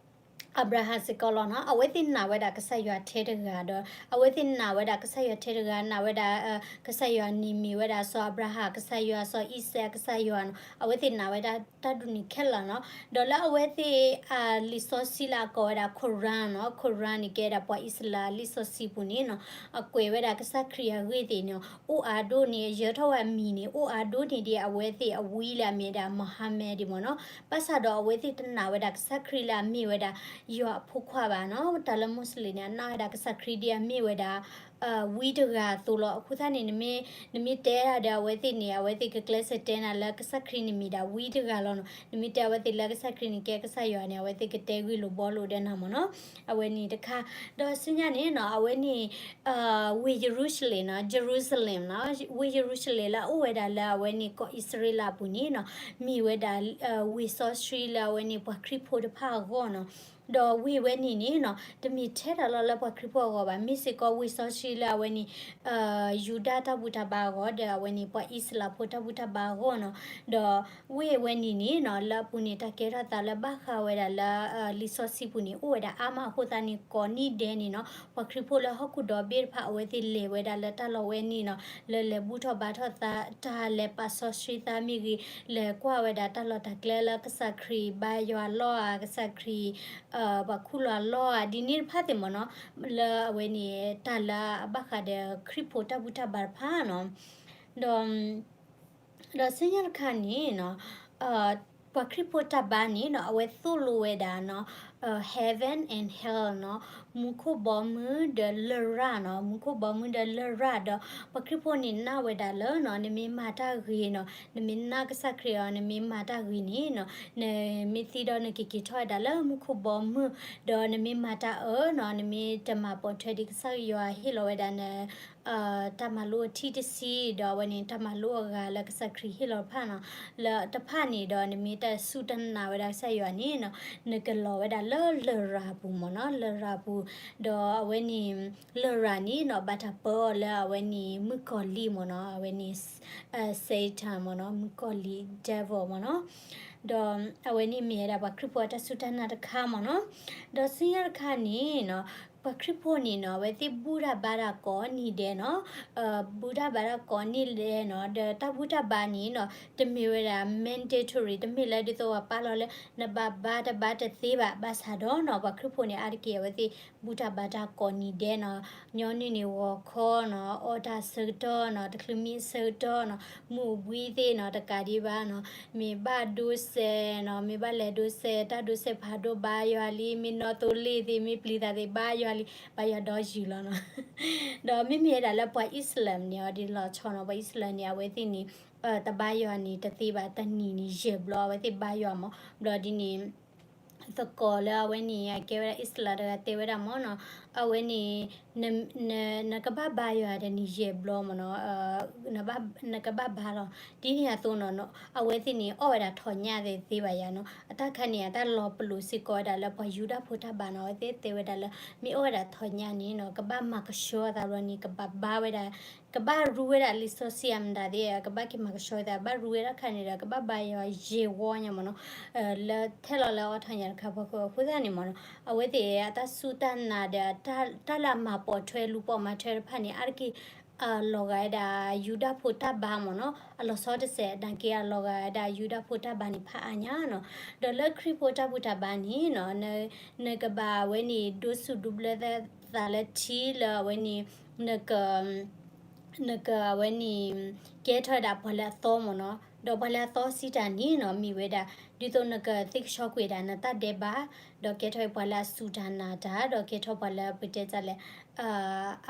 အၤဘြၤဟၣ်စ့ၢ်ကီးလီၤနီၤ. အဝဲသ့ၣ်နာ်ဝဲဒၣ်ကစၢ်ယွၤထဲတဂၤဒီး အဝဲသ့ၣ်နာ်ဝဲဒၣ်ကစၢ်ယွၤထဲတဂၤ, နာ်ဝဲဒၣ် ကစၢ်ယွၤန့ၣ်မ့ၢ်ဝဲဒၣ်စီၤအၤဘြၤဟၣ်ကစၢ်ယွၤ, စီၤအံၤစဲးကစၢ်ယွၤနီၤ. အဝဲသ့ၣ်နာ်ဝဲဒၣ်တၢ်ဒ်န့ၣ်ခဲလၢာ်နီၤ. ဒီးလၢအဝဲသ့ၣ်အလံာ်စီဆှံလၢအကိးဝဲဒၣ် Quran နီၤ, Quran န့ၣ်ကဲဒၣ်ပှၤအံၣ်စရ့လးလံာ်စီဆှံပူၤန့ၣ်နီၤ အကွဲးဝဲဒၣ်ကစၢ်ခရံာ်အဂ့ၢ်သ့ၣ်န့ၣ် အိၣ်အါဒိၣ်န့ၢ် ယၢၤထီၣ်ဝဲအမံၤန့ၣ် အိၣ်အါဒိၣ်န့ၢ်ဒံးအဝဲသ့ၣ်အဝံလၢအမ့ၢ်ဝဲဒၣ် Muhammad မ့ၢ်နီၤ. ဘၣ်ဆၣ်ဒီးအဝဲသ့ၣ်တနာ်ဝဲဒၣ်ကစၢ်ခရံာ်လၢအမ့ၢ်ဝဲဒၣ် ယွၤအဖိခွါဘၣ်နီၤ. တၢ်လၢ Muslim န့ၣ် အနာ်ဝဲဒၣ်ကစၢ်ခရံာ်ဒ်အမ့ၢ်ဝဲဒၣ် ဝံတဂၤအသိးလီၤ. အဃိသတးန့ၣ် နမ့ၢ်တဲဒၣ်ဒီးအဝဲသ့ၣ်န့ၣ် အဝဲသ့ၣ်ကကျဲးစၢးတဲနၤလၢကစၢ်ခရံာ်န့ၣ်မ့ၢ်ဒၣ်ဝံတဂၤလီၤနီၤ. နမ့ၢ်တဲအဝဲသ့ၣ်လၢကစၢ်ခရံာ်န့ၣ်ကဲကစၢ်ယွၤန့ၣ် အဝဲသ့ၣ်ကတဲဂ့ၢ်လိာ်ဘှီလိာ်ဒီးနၤမ့ၢ်နီၤ. အဝဲန့ၣ်တခါ, ဒီးဆူညါန့ၣ်နီၤ အဝဲန့ၣ် ဝ့ၢ်ယရူၤၡလ့ၣ်နီၤ, Jerusalem နီၤ, ဝ့ၢ်ယရူၤၡလ့ၣ်လၢအအိၣ်ဝဲဒၣ်လၢအဝဲန့ၣ်ကီၢ်အံၣ်စရ့လးအပူၤန့ၣ်နီၤ, မ့ၢ်ဝဲဒၣ် ဝ့ၢ်စီဆှံလၢအဝဲန့ၣ်ပှၤခရံာ်ဖိတဖၣ်အဂီၢ်နီၤ. ဒီးဝ့ၢ်ဝဲန့ၣ်န့ၣ်နီၤ တမ့ၢ်ထဲဒၣ်လီၤလၢပှၤခရံာ်ဖိအဂီၢ်ဘၣ်, မ့ၢ်စ့ၢ်ကီးဝ့ၢ်စီဆှံလၢအဝဲန့ၣ် ယူဒၤတၢ်ဘူၣ်တၢ်ဘါအဂီၢ် ဒီးအဝဲန့ၣ်ပှၤအံၣ်စရ့လးဖိတၢ်ဘူၣ်တၢ်ဘါအဂီၢ်နီၤ. ဒီးဝ့ၢ်ဝဲန့ၣ်န့ၣ်နီၤ လၢအပူၤန့ၣ် တၢ်ကဲထီၣ်သးလၢဘၣ်ဃးဝဲဒၣ်လၢ လံာ်စီဆှံပူၤန့ၣ် အိၣ်ဝဲဒၣ်အါမးအဃိသတးန့ၣ် ကိးနံၣ်ဒဲးန့ၣ်နီၤ ပှၤခရံာ်ဖိလၢဟီၣ်ခိၣ်ဒီဘ့ၣ်တဖၣ် အဝဲသ့ၣ်လဲၤဝဲဒၣ်လၢတၢ်လီၢ်ဝဲန့ၣ်နီၤ လၢလဲၤဘူၣ်ထီၣ်ဘါထီၣ်သး တၢ်လဲၤပာ်စီဆှံသးမ့ၢ်ဂ့ၤ, လဲၤကွၢ်ဝဲဒၣ်တၢ်လီၢ်တၢ်ကျဲလၢကစၢ်ခရံာ်ဘါယွၤလီၢ်ဧါ, ကစၢ်ခရံာ် ပှၤခူၣ်လီၤလီၢ်ဧါ, ဒ်န့ၣ်တဖၣ်သ့ၣ်မ့ၢ်နီၤ, လၢအဝဲန့ၣ် တၢ်လၢအဘၣ်ဃးဒီးခရံာ်ဖိတၢ်ဘူၣ်တၢ်ဘါတဖၣ်နီၤ. ဒီး ဒီးဆူညါတခါန့ၣ်နီၤ ပှၤခရံာ်ဖိတၢ်ဘါန့ၣ်နီၤ အဝဲသိၣ်လိဝဲဒၣ်နီၤ heaven and hell နီၤ, မူခိၣ်ဘီမုၢ်ဒီးလရာ်နီၤ, မူခိၣ်ဘီမုၢ်ဒီးလရာ်ဒီး ပှၤခရံာ်ဖိန့ၣ်နာ်ဝဲဒၣ်လၢနီၤ နမ့ၢ်မၤတၢ်ဂ့ၤနီၤ, နမ့ၢ်နာ်ကစၢ်ခရံာ်အီၤ နမ့ၢ်မၤတၢ်ဂ့ၤန့ၣ်နီၤ နမ့ၢ်သံဒီးနကက့ၤထီၣ်ဝဲဒၣ်လၢမူခိၣ်ဘီမုၢ်, ဒီးနမ့ၢ်မၤတၢ်အၢနီၤ, နမ့ၢ်တမၤပိာ်ထွဲဒ်ကစၢ်ယွၤဟ့ၣ်လီၤဝဲဒၣ်န တၢ်မၤလိအထံၣ်တဆံ, ဒီးအဝဲန့ၣ်တၢ်မၤလိအဂၤလၢကစၢ်ခရံာ်ဟ့ၣ်လီၤတဖၣ်နီၤ, လၢတဖၣ်န့ၣ်ဒီးနမ့ၢ်တၢ်စူၢ်တၢ်နာ်ဝဲဒၣ်ကစၢ်ယွၤန့ၣ်နီၤ နကလီၤဝဲဒၣ်လၢလရာ်ပူၤမ့ၢ်နီၤ, လရာ်ပူၤ, ဒီးအဝဲန့ၣ် လရာ်န့ၣ်နီၤ ဘၣ်တၢ်ပၢအီၤလၢအဝဲန့ၣ်မုၣ်ကီၤလံၢ်မ့ၢ်နီၤ, အဝဲန့ၣ် Satan မ့ၢ်နီၤ, မုၣ်ကီၤလံၢ် devil မ့ၢ်နီၤ, ဒီးအဝဲန့ၣ်မ့ၢ်ဝဲဒၣ်ပှၤခရံာ်ဖိအတၢ်စူၢ်တၢ်နာ်တခါမ့ၢ်နီၤ, ဒီးဆူညါတခါန့ၣ်နီၤ ပှၤခရံာ်ဖိန့ၣ်နီၤ အဝဲသ့ၣ်ဘူၣ်တၢ်ဘါတၢ်ကိးနံၤဒဲးနီၤ, ဘူၣ်တၢ်ဘါတၢ်ကိးနံၤဒဲးနီၤ, ဒီးတၢ်ဘူၣ်တၢ်ဘါန့ၣ်နီၤ တမ့ၢ်ဝဲဒၣ် mandatory တမ့ၢ်လၢဒ်သိးပှၤပာ်လီၤလၢ နဘၣ်ဘါတဘါတသ့ဘၣ်, ဘၣ်ဆၣ်ဒီးနီၤ ပှၤခရံာ်ဖိန့ၣ် အါတက့ၢ်အဝဲသ့ၣ်ဘူၣ်တၢ်ဘါတၢ်ကိးနံၤဒဲးနီၤ, ညီနုၢ်န့ၣ် ဂီၤခီနီၤ, အီၣ်တၢ်ဆၢကတီၢ်နီၤ, တချုးမံအဆၢကတီၢ်နီၤ, မုၢ်အိၣ်ဘှံးသ့ၣ်နီၤ, တကးဒံးဘၣ်နီၤ, မ့ၢ်ဘၣ်ဒိစဲးနီၤ, မ့ၢ်ဘၣ်လဲၤဒိစဲး, တၢ်ဒိစဲးဖးဒိၣ်ဘါယွၤလံ, မ့ၢ်နီၣ်သိလ့ၣ်သ့ၣ်, မ့ၢ်ပျံၤသးသ့ၣ်ဘါယွၤလံ, ဘါယွၤဒီးယုာ်လီၤနီၤ. ဒီးမ့မ့ၢ်ဝဲဒၣ်လၢပှၤအံၣ်စရ့လးန့ၣ်အီၤဒ်လီၤဆီနီၤ, ပှၤအံၣ်စရ့လးန့ၣ် အဝဲသ့ၣ်န့ၣ် တဘါယွၤန့ၣ်တသ့ဘၣ်, တနံၤန့ၣ်ယဲၢ်ဘျီ အဝဲသ့ၣ်ဘါယွၤမး, ဘျီဒ်န့ၣ် သကိးလၢအဝဲန့ၣ် အကဲဝဲဒၣ်အံၣ်စရ့လးတဂၤတဲဝဲဒၣ်မးနီၤ, အဝဲန့ၣ် နကဘၣ်ဘါယွၤတနံၤယဲၢ်ဘျီမးနီၤ, နကဘၣ်ဘါလီၤ. ဒ်န့ၣ်အသိးနီၤ, အဝဲသ့ၣ်န့ၣ် အီၣ်ဝဲဒၣ်ထီၣ်ညၣ်သ့ၣ်သ့ဘၣ်ယၤနီၤ, အတၢ်ခါန့ၣ် အတၢ်လီၤပလိာ်စ့ၢ်ကီးဝဲဒၣ်လၢပှၤယူဒၤဖိတၢ်ဘါနီၤ, အဝဲသ့ၣ်တဲဝဲဒၣ်လၢ မ့ၢ်အီၣ်ဝဲဒၣ်ထီၣ်ညၣ်န့ၣ်နီၤ ကဘၣ်မၤကဆှီသးဘျီန့ၣ် ကဘၣ်ဘါဝဲဒၣ် ကဘၣ်ရူဝဲဒၣ်လံာ်စီဆှံအမတၤသ့ၣ် ကဘၣ်က့ၤမၤကဆှီသး ဘၣ်ရူဝဲဒၣ်ခါန့ၣ်ဒီး ကဘၣ်ဘါယွၤယဲၢ်ဝီညါမးနီၤ, လၢထဲလီၤလၢအီၣ်ထီၣ်ညၣ်တခါဖီခိၣ်အဃိသတးန့ၣ်မးနီၤ, အဝဲသ့ၣ်အတၢ်စူၢ်တၢ်နာ်ဒီး တၢ်လၢအမၤပိာ်ထွဲလူၤပိာ်မၤထွဲတဖၣ်န့ၣ် အါတက့ၢ် အလီၤဂာ်ဝဲဒၣ်ယူဒၤဖိတၢ်ဘါမးနီၤ, အလီၤဆီတစဲး နာ်က့အလီၤဂာ်ဝဲဒၣ်ယူဒၤဖိတၢ်ဘါန့ၣ်ဖးအါညါနီၤ, ဒီးလၢခရံာ်ဖိတၢ်ဘူၣ်တၢ်ဘါန့ၣ်နီၤ နကဘၣ်အဝဲန့ၣ် ဒိးစူၣ်ဒိးဘျၢသးလၢထံလၢအဝဲန့ၣ် နက နကအဝဲန့ၣ် ကဲထီၣ်ဝဲဒၣ်ပှၤလၢအသီမးနီၤ, ဒီးပှၤလၢအသီစံးတၢ်န့ၣ်နီၤ မ့ၢ်ဝဲဒၣ် ဒ်သိးနကသ့ကဆှီကွံာ်ဒၣ်နတၢ်ဒဲးဘး, ဒီးကဲထီၣ်ပှၤလၢအစူၢ်တၢ်နာ်တၢ်, ဒီးကဲထီၣ်ပှၤလၢပတဲတၢ်လဲၣ်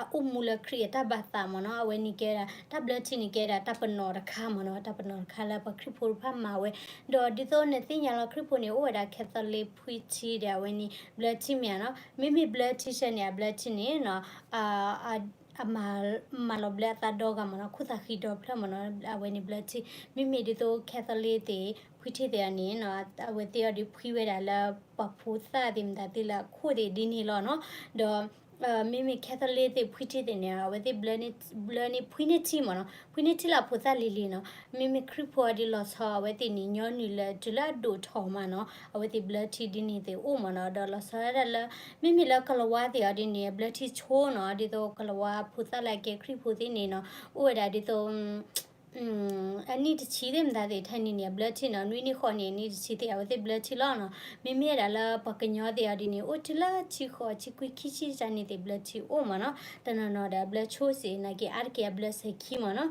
အအိၣ်မူလၢခရံာ်အတၢ်ဘၣ်သးမးနီၤ, အဝဲန့ၣ်ကဲဝဲဒၣ် တၢ်ဘျၢထံန့ၣ်ကဲဝဲဒၣ်တၢ်ပနီၣ်တခါမးနီၤ, တၢ်ပနီၣ်တခါလၢပှၤခရံာ်ဖိတဖၣ်မၤဝဲ, ဒီးဒ်သိးနသ့ၣ်ညါလီၤခရံာ်ဖိန့ၣ် အိၣ်ဝဲဒၣ် Catholic ဖှံထံဒီးအဝဲန့ၣ် ဘျၢထံမ့ၢ်ဧါနီၤ, မ့မ့ၢ်ဘျၢထံဆဲန့ၣ် အဘျၢထံန့ၣ်နီၤ အမၤလီၤဘျၢအသးဒီဂၤမးနီၤ, ခိၣ်သးဃံဒီဖျၢၣ်မးနီၤ, အဝဲန့ၣ်ဘျၢထံ, မ့မ့ၢ်ဒ်သိး Catholic သ့ၣ် ဖှံထံသ့ၣ်အန့ၣ်နီၤ, အဝဲသ့ၣ်အီၤဒုးဖှံဝဲဒၣ်လၢပှၤဖိသၣ်သ့ၣ်မတၤသ့ၣ်လၢအခိၣ်သ့ၣ်ဒ်န့ၣ်လီၤနီၤ, ဒီး မ့မ့ၢ် Catholic သ့ၣ်ဖှံထံသ့ၣ်န့ၣ် အဝဲသ့ၣ်ဘျၢန့ၢ် ဘျၢန့ၢ်ဖှံန့ၢ်ထံမးနီၤ, ဖှံန့ၢ်ထံလၢအဖိသၣ်လံၤလံၤနီၤ, မ့မ့ၢ်ခရံာ်ဖိအီၤဒုးလီၤဆီအဝဲသ့ၣ်န့ၣ် ညီနုၢ်လၢတုၤလၢအဒိၣ်ထီၣ်မးနီၤ, အဝဲသ့ၣ်ဘျၢထံဒ်န့ၣ်သ့ၣ်အိၣ်မးနီၤ, ဒီးလီၤဆီဝဲဒၣ်လၢ မ့မ့ၢ်လၢကလၤဝါသ့ၣ်အီၤဒ်န့ၣ် ဘျၢထံဆိနီၤ, ဒ်သိးကလၤဝါဖိသၣ်လၢအကဲခရံာ်ဖိသ့ၣ်န့ၣ်နီၤ, အိၣ်ဝဲဒၣ်ဒ်သိး အနံၣ်တဆံသ့ၣ်မတၤသ့ၣ် ထဲန့ၣ်န့ၣ် အဘျၢထံနီၤ, နွံနံၣ်ဃိးနံၣ် အနံၣ်တဆံသ့ၣ် အဝဲသ့ၣ်ဘျၢထံလီၤနီၤ, မ့မ့ၢ်ဝဲဒၣ်လၢပှၤကညီသ့ၣ်အီၤဒ်န့ၣ် အိၣ်တုၤလၢဆံဃိး ဆံခွံ ခံဆံတၢ်န့ၣ်သ့ၣ် ဘျၢထံအိၣ်မးနီၤ, တနီၤနီၤဒီးအဘျၢဆိစ့ၢ် နာ်က့အါတက့ၢ်အဘျၢစဲၤခံမးနီၤ,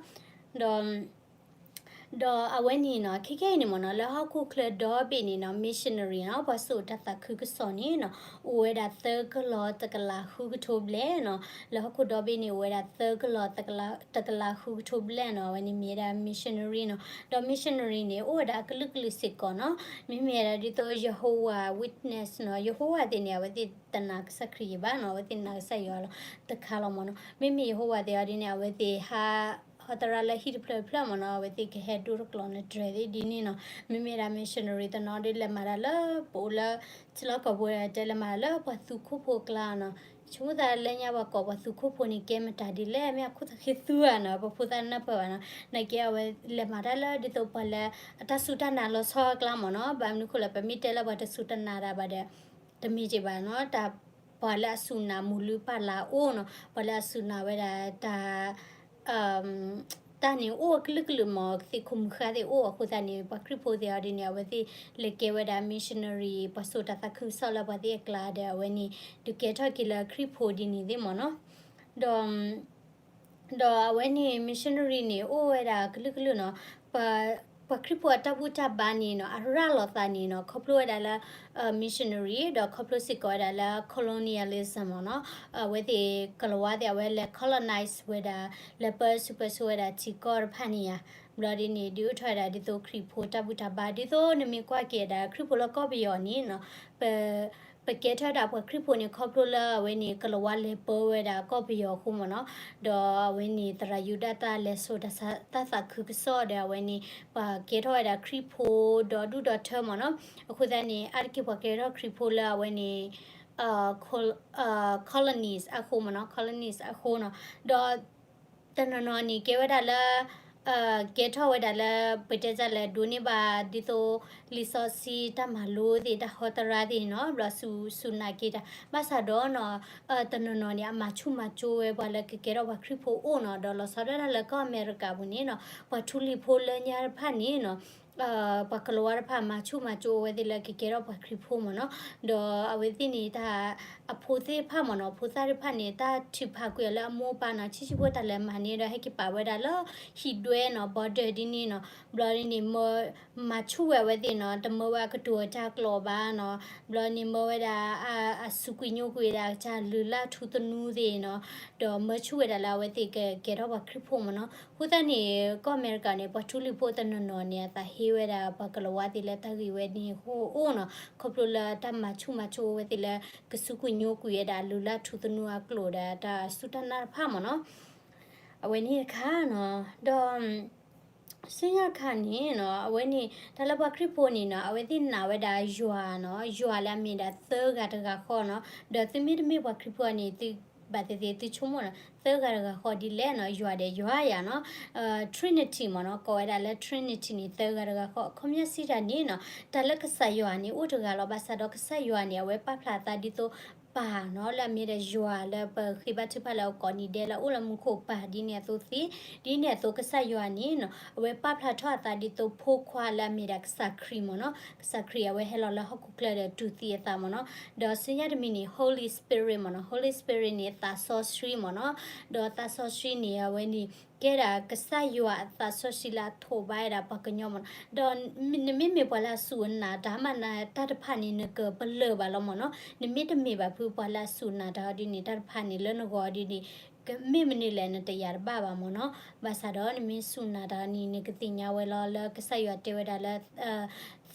ဒီး ဒီးအဝဲန့ၣ်နီၤ ခဲခဲအံၤန့ၣ်မ့ၢ်နီၤ လၢဟီၣ်ခိၣ်ချၢဒီဘ့ၣ်န့ၣ်နီၤ missionary နီၤ ပှၤစိာ်တၢ်သးခုကစီၣ်န့ၣ်နီၤ အိၣ်ဝဲဒၣ်သၢကလီၤတကလးဃုကထိဘျဲၣ်နီၤ. လၢဟီၣ်ခိၣ်ဒီဘ့ၣ်န့ၣ် အိၣ်ဝဲဒၣ်သၢကလီၤတကလးဃုကထိဘျဲၣ်နီၤ. အဝဲန့ၣ်မ့ၢ်ဝဲဒၣ် missionary နီၤ. ဒီး missionary န့ၣ် အိၣ်ဝဲဒၣ်အကလုာ်ကလုာ်စ့ၢ်ကီးနီၤ. မ့မ့ၢ်ဝဲဒၣ်ဒ်သိး Jehovah Witness နီၤ. Jehovah သ့ၣ်န့ၣ် အဝဲသ့ၣ်တနာ်ကစၢ်ခရံာ်ဘၣ်နီၤ. အဝဲသ့ၣ်နာ်ကစၢ်ယွၤလီၤတခါလီၤမ့ၢ်နီၤ. မ့မ့ၢ် Jehovah သ့ၣ်အီၤဒ်န့ၣ် အဝဲသ့ၣ်ဟး ဟီတရါလၢဟံၣ်တဖျၢၣ်တဖျၢၣ်မ့ၢ်နီၤ. အဝဲသ့ၣ်ကဟဲဒိတကျိၤနတြဲၤသ့ၣ်ဒ်န့ၣ်နီၤ. မ့မ့ၢ်ဒၣ် missionary တနီၤဒ်လဲၤမၤတၢ်လၢ ပအိၣ်လၢ ထံလီၢ်ကီၢ်ပူၤတဲလဲၤမၤတၢ်လၢပှၤသူခိၣ်ဖိအကျါနီၤ. ဆိကမိၣ်သးလၢညါပှၤကိးပှၤသူခိၣ်ဖိန့ၣ် ကဲမတၤဒ်လဲၣ် မ့ၢ်အခိၣ်သးဃ့သူဧါနီၤ. ပဖိသၣ်နၢ်ပၢၢ်ဘၣ်နီၤ. နာ်က့အဝဲလဲၤမၤတၢ်လၢဒ်သိးပှၤလၢ အတၢ်စူၢ်တၢ်နာ်လီၤဆီအကျါမ့ၢ်နီၤ. ဘၣ်မနုၤဃိလဲၣ် ပမ့ၢ်တဲလၢပှၤတစူၢ်တနာ်တၢ်ဘၣ်ဒီး တမ့ၢ်က့ၤဘၣ်နီၤ. တၢ် ပှၤလၢအစူၢ်နာ်မုၢ်လုၢ်ပၢ်လၢအအိၣ်နီၤ, ပှၤလၢအစူၢ်နာ်ဝဲဒၣ်တၢ် တၢ်န့ၣ်အိၣ်အကလုာ်ကလုာ်မ့ၢ် သ့ၣ်ခိၣ်မုၣ်ဃါသ့ၣ်အိၣ်အဃိသတးန့ၣ် ပှၤခရံာ်ဖိသ့ၣ်အီၤဒ်န့ၣ် အဝဲသ့ၣ်လဲၤကဲဝဲဒၣ် missionary ပှၤစိာ်တၢ်သးခုကစီၣ်လၢပှၤသ့ၣ်အကျါဒီး အဝဲန့ၣ် ဒုးကဲထီၣ်က့ၤလၢခရံာ်ဖိဒ်န့ၣ်သ့ၣ်မ့ၢ်နီၤ. ဒီး ဒီးအဝဲန့ၣ် missionary န့ၣ် အိၣ်ဝဲဒၣ်ကလုာ်ကလုာ်နီၤ. ပှၤခရံာ်ဖိအတၢ်ဘူၣ်တၢ်ဘါန့ၣ်နီၤ အရၤလီၤသးန့ၣ်နီၤ ခီဖျိဝဲဒၣ်လၢ missionary ဒီးခီဖျိစ့ၢ်ကီးဝဲဒၣ်လၢ colonialism မ့ၢ်နီၤ. အဝဲသ့ၣ်ကလၤဝါသ့ၣ် အဝဲလဲၤ colonize ဝဲဒၣ် လဲၤပၢဆူၣ်ပၢစိဝဲဒၣ်ထံကီၢ်တဖၣ်န့ၣ်ဧါ. ဘျီဒ်န့ၣ် ဒုးအိၣ်ထီၣ်ဝဲဒၣ်ဒ်သိးခရံာ်ဖိတၢ်ဘူၣ်တၢ်ဘါ ဒ်သိးနမ့ၢ်ကွၢ်က့ၤဒၣ်ခရံာ်ဖိလၢကီၢ်ပယီၤန့ၣ်နီၤ ပ ပကဲထီၣ်ဝဲဒၣ်ပှၤခရံာ်ဖိန့ၣ် ခီဖျိလၢအဝဲန့ၣ် ကလၤဝါလဲၤပၢဝဲဒၣ်ကီၢ်ပယီၤအဃိမ့ၢ်နီၤ. ဒီးအဝဲန့ၣ် သရၣ်ယူဒၤတၢ်လဲၤစိာ်တၢ်သးခုကစီၣ်ဒီး အဝဲန့ၣ် ပှၤကဲထီၣ်ဝဲဒၣ်ခရံာ်ဖိဒီဒူၣ်ဒီထၢမ့ၢ်နီၤ. အဃိသတးန့ၣ် အါတက့ၢ်ပှၤကဲထီၣ်ခရံာ်ဖိလၢအဝဲန့ၣ် colonies အဃိမ့ၢ်နီၤ, colonies အဃိနီၤ. ဒီး တနီၤနီၤန့ၣ် ကဲဝဲဒၣ်လၢ ကဲထီၣ်ဝဲဒၣ်လၢ ပတဲတၢ်လဲၤဒိးန့ၢ်ဘၣ်ဒ်သိး လံာ်စီဆှံတၢ်မၤလိသ့ၣ် တၢ်ဟီတရါသ့ၣ်နီၤ, ဘျီစူၢ်နာ်က့ၤတၢ် ဘၣ်ဆၣ်ဒီးနီၤ တနီၤနီၤန့ၣ် အမၤဆူၣ်မၤကၠိဝဲပှၤလၢကကဲထီၣ်ပှၤခရံာ်ဖိအိၣ်နီၤ, ဒီးလီၤဆီဒၣ်တၢ်လၢကီၢ်အမဲရကၤပူၤန့ၣ်နီၤ ပှၤထူလံၤဖိလၢညါတဖၣ်န့ၣ်နီၤ ပှၤကလၤဝါတဖၣ် မၤဆူၣ်မၤကၠိဝဲသ့ၣ်လၢကကဲထီၣ်ပှၤခရံာ်ဖိမ့ၢ်နီၤ. ဒီးအဝဲသ့ၣ်န့ၣ် တၢ်အဖိသ့ၣ်တဖၣ်မ့ၢ်နီၤ, ဖိသၣ်သ့ၣ်တဖၣ်န့ၣ် တၢ်ထုးဖးကွံာ်အီၤလၢအမိၢ်အပၢ်နီၤ, ဆံးဆံးဖိတၢ်လဲၤမၤန့ၣ်ဒီး ဟဲက့ၤပာ်ဝဲဒၣ်လၢ ဟံၣ်ဒွဲနီၤ, border ဒ်န့ၣ်နီၤ. ဘျီဒ်န့ၣ် မၤဆူၣ်ဝဲအဝဲသ့ၣ်နီၤ, တမၢဝဲအကတိၤအကလုၢ်ကလာ်ဘၣ်နီၤ. ဘျီန့ၣ်မၢဝဲဒၣ် အစူးကွံာ်ညိကွံာ်ဝဲဒၣ် ကလုာ်လၢ်ထူသနူသ့ၣ်နီၤ, ဒီးမၢဆူၣ်ဝဲဒၣ်လၢအဝဲသ့ၣ်ကကဲထီၣ်ပှၤခရံာ်ဖိမ့ၢ်နီၤ. အဃိသတးန့ၣ် ကီၢ်အမဲရကၤန့ၣ် ပှၤထူလံၤဖိတနီၤနီၤန့ၣ် အသးဟ့ဝဲဒၣ်ပှၤကလၤဝါသ့ၣ်လၢတၢ်ဂ့ၢ်ဝဲန့ၣ်အဃိအိၣ်နီၤ, ခီဖျိလၢတၢ်မၤဆူၣ်မၤကၠိဝဲသ့ၣ်လၢ ကစူးကွံာ်ညိကွံာ်ဝဲဒၣ် လုၢ်လၢ်ထူသနူအကျိာ်ဒီး တၢ်စူၢ်တၢ်နာ်တဖၣ်မ့ၢ်နီၤ. အဝဲန့ၣ်တခါနီၤ, ဒီး ဆူညါတခါန့ၣ်နီၤ အဝဲန့ၣ် တၢ်လၢပှၤခရံာ်ဖိန့ၣ်နီၤ အဝဲသ့ၣ်နာ်ဝဲဒၣ်ယွၤနီၤ, ယွၤလၢအမ့ၢ်ဒၣ်သၢဂၤတဂၤဃီနီၤ. ဒီးသုမ့တမ့ၢ်ပှၤခရံာ်ဖိန့ၣ် သုဘၣ်သ့ၣ်သ့ၣ် သုဆိကမိၣ်နီၤ, သၢဂၤတဂၤဃီဒ်လဲၣ်နီၤ, ယွၤဒီးယွၤယၤနီၤ, Trinity မ့ၢ်နီၤ, ကိးဝဲဒၣ်လၢ Trinity န့ၣ် သၢဂၤတဂၤဃီ. အခီပညီစံးတၢ်န့ၣ်နီၤ, တၢ်လၢကစၢ်ယွၤန့ၣ် အိၣ်တဂၤလီၤ, ဘၣ်ဆၣ်ဒီးကစၢ်ယွၤန့ၣ် အဝဲပာ်ဖျါအသးဒ်သိး ပၢ်နီၤ, လၢအမ့ၢ်ဒၣ်ယွၤလၢပဃ့ဘါထုကဖၣ်လၢအကိးနံၤဒဲးလၢအအိၣ်လၢမူခိၣ်ပၢ်ဒ်န့ၣ်အသိးသ့, ဒ်န့ၣ်အသိးကစၢ်ယွၤန့ၣ်နီၤ အဝဲပာ်ဖျါထီၣ်အသးဒ်သိးဖိခွါလၢအမ့ၢ်ဒၣ်ကစၢ်ခရံာ်မ့ၢ်နီၤ, ကစၢ်ခရံာ်အဝဲဟဲလီၤလၢဟီၣ်ခိၣ်ချၢဒီးတူၢ်သံအသးမ့ၢ်နီၤ, ဒီးဆူညါတမံၤန့ၣ် Holy Spirit မ့ၢ်နီၤ, Holy Spirit န့ၣ် သးစီဆှံမ့ၢ်နီၤ, ဒီးသးစီဆှံန့ၣ် အဝဲန့ၣ် ကဲဒၣ်ကစၢ်ယွၤအသးစီဆှံလၢအထိးဘၣ်ဝဲဒၣ်ပှၤကညီမ့ၢ်နီၤ, ဒီးနမ့မ့ၢ်ပှၤလၢအစူၢ်အနာ်တၢ်မၤနၢၤတၢ်တဖၣ်န့ၣ် နကပလၢၢ်ဘၣ်လီၤမ့ၢ်နီၤ, နမ့တမ့ၢ်ဘၣ်ဖုပှၤလၢအစူၢ်နာ်တၢ်ဒ်န့ၣ် တၢ်တဖၣ်န့ၣ်လၢနဂီၢ်ဒ်န့ၣ် မ့ၢ်မနုၤလဲၣ်နတယာ်တဘၣ်ဘၣ်မ့ၢ်နီၤ, ဘၣ်ဆၣ်ဒီးနမ့ၢ်စူၢ်နာ်တၢ်န့ၣ် နကသ့ၣ်ညါဝဲလီၤလၢကစၢ်ယွၤတဲဝဲဒၣ်လၢ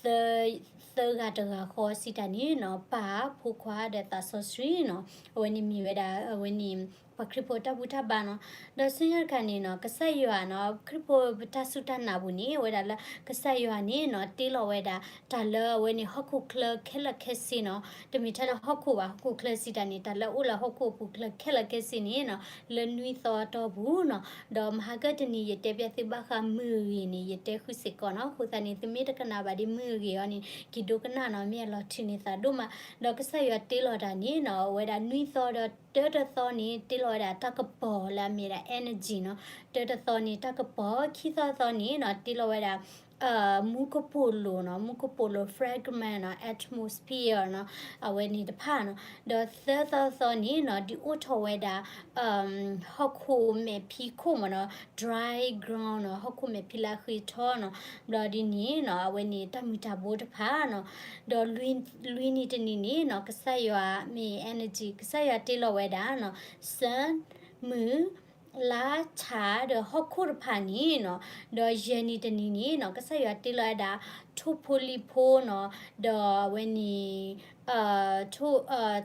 သၢဂၤတဂၤဃီစံးတၢ်န့ၣ်နီၤ, ပၢ်ဖိခွါဒီးသးစီဆှံနီၤ, အဝဲန့ၣ်မ့ၢ်ဝဲဒၣ် အဝဲန့ၣ် ပှၤခရံာ်ဖိတၢ်ဘူၣ်တၢ်ဘါနီၤ, ဒီးဆူညါတခါန့ၣ်နီၤ, ကစၢ်ယွၤနီၤ, ခရံာ်ဖိပတၢ်စူၢ်တၢ်နာ်ပူၤန့ၣ် အဝဲဒၣ်လၢကစၢ်ယွၤန့ၣ်နီၤ, တ့လီၤဝဲဒၣ် တၢ်လၢအဝဲန့ၣ်ဟီၣ်ခိၣ်ချၢခဲလၢာ်ခဲဆ့နီၤ, တမ့ၢ်ထဲလၢဟီၣ်ခိၣ်ဘၣ်, ဟီၣ်ခိၣ်ချၢစံးတၢ်န့ၣ် တၢ်လၢအအိၣ်လၢဟီၣ်ခိၣ်အပူၤချၢခဲလၢာ်ခဲဆ့န့ၣ်နီၤ, လၢနွံသီအတီၢ်ပူၤနီၤ, ဒီးမဟါကတနံၤ ယတဲပျဲသုဘၣ်ဃးမုၢ်အဂ့ၢ်န့ၣ် ယတဲဃုစ့ၢ်ကီးနီၤ, အဃိသတးန့ၣ် သုမ့ၢ်တကနၣ်ဘၣ်ဒ်မုၢ်အဂ့ၢ်အီၤန့ၣ် က့ၤဒိကနၣ်နီၤ, မ့ၢ်အလီၤထုးန့ၢ်သးဒိၣ်မး, ဒီးကစၢ်ယွၤတ့လီၤတၢ်န့ၣ်နီၤ, အဝဲဒၣ်နွံသီဒီးတၢတသီန့ၣ် တ့လီၤဝဲဒၣ်တၢ်ကပီၤလၢအမ့ၢ်ဒၣ် energy နီၤ, တၢတသီန့ၣ် တၢ်ကပီၤ, ခံသီသီန့ၣ်နီၤ, တ့လီၤဝဲဒၣ် မူကပိာ်လိၤနီၤ, မူကပိာ်လိၤ fragment နီၤ, atmosphere နီၤ, အဝဲန့ၣ်တဖၣ်နီၤ. ဒီးသၢသီသီန့ၣ်နီၤ ဒုးအိၣ်ထီၣ်ဝဲဒၣ် ဟီၣ်ခိၣ်မဲာ်ဖံးခိၣ်မ့ၢ်နီၤ, dry ground နီၤ, ဟီၣ်ခိၣ်မဲာ်ဖံးလၢအဃ့ထီနီၤ. ဘျီဒ်န့ၣ်နီၤ အဝဲန့ၣ်တၢ်မုၢ်တၢ်ဘိတဖၣ်နီၤ. ဒီးလွံၢ်နံၤတနံၤန့ၣ်နီၤ ကစၢ်ယွၤမ့ၢ် energy ကစၢ်ယွၤတ့လီၤဝဲဒၣ်နီၤ sun မုၢ် လါ ဆၣ် ဒီးဟီၣ်ခိၣ်တဖၣ်န့ၣ်နီၤ. ဒီးယဲၢ်နံၤတနံၤန့ၣ်နီၤ ကစၢ်ယွၤတ့လီၤဝဲဒၣ် ထိၣ်ဖိလံၣ်ဖိနီၤ, ဒီးအဝဲန့ၣ် ထိၣ်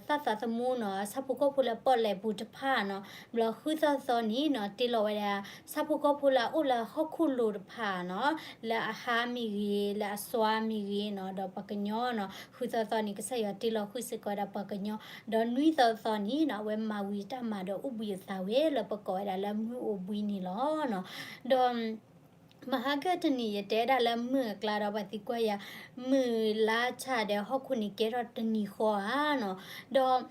သၣ်သးသမူနီၤ, ဆၣ်ဖိကီၢ်ဖိလၢပီၣ်လဲၣ်ပူၤတဖၣ်နီၤ. ဘျီဃုသီသီန့ၣ်နီၤ တ့လီၤဝဲဒၣ် ဆၣ်ဖိကီၢ်ဖိလၢအအိၣ်လၢဟီၣ်ခိၣ်လိၤတဖၣ်နီၤ, လၢအဟါမ့ၢ်ဂ့ၤ လၢအစွါမ့ၢ်ဂ့ၤနီၤ, ဒီးပှၤကညီနီၤ, ဃုသီသီန့ၣ် ကစၢ်ယွၤတ့လီၤဃုာ်စ့ၢ်ကီးဝဲဒၣ်ပှၤကညီ, ဒီးနွံသီသီန့ၣ်နီၤ အဝဲမၤဝံၤတၢ်မၤဒီးအိၣ်ဘှံးအသးဝဲလၢပကိးဝဲဒၣ်လၢမုၢ်အိၣ်ဘှံးန့ၣ်လီၤနီၤ. ဒီး မဟါကတနံၤယတဲဒၣ်လၢမုၢ်အကျါဒီး ပှၤသံကွၢ်ယၤ မုၢ်လါဆၣ်ဒီးဟီၣ်ခိၣ်န့ၣ်ကဲထီၣ်တနံၤဃီဧါနီၤ. ဒီး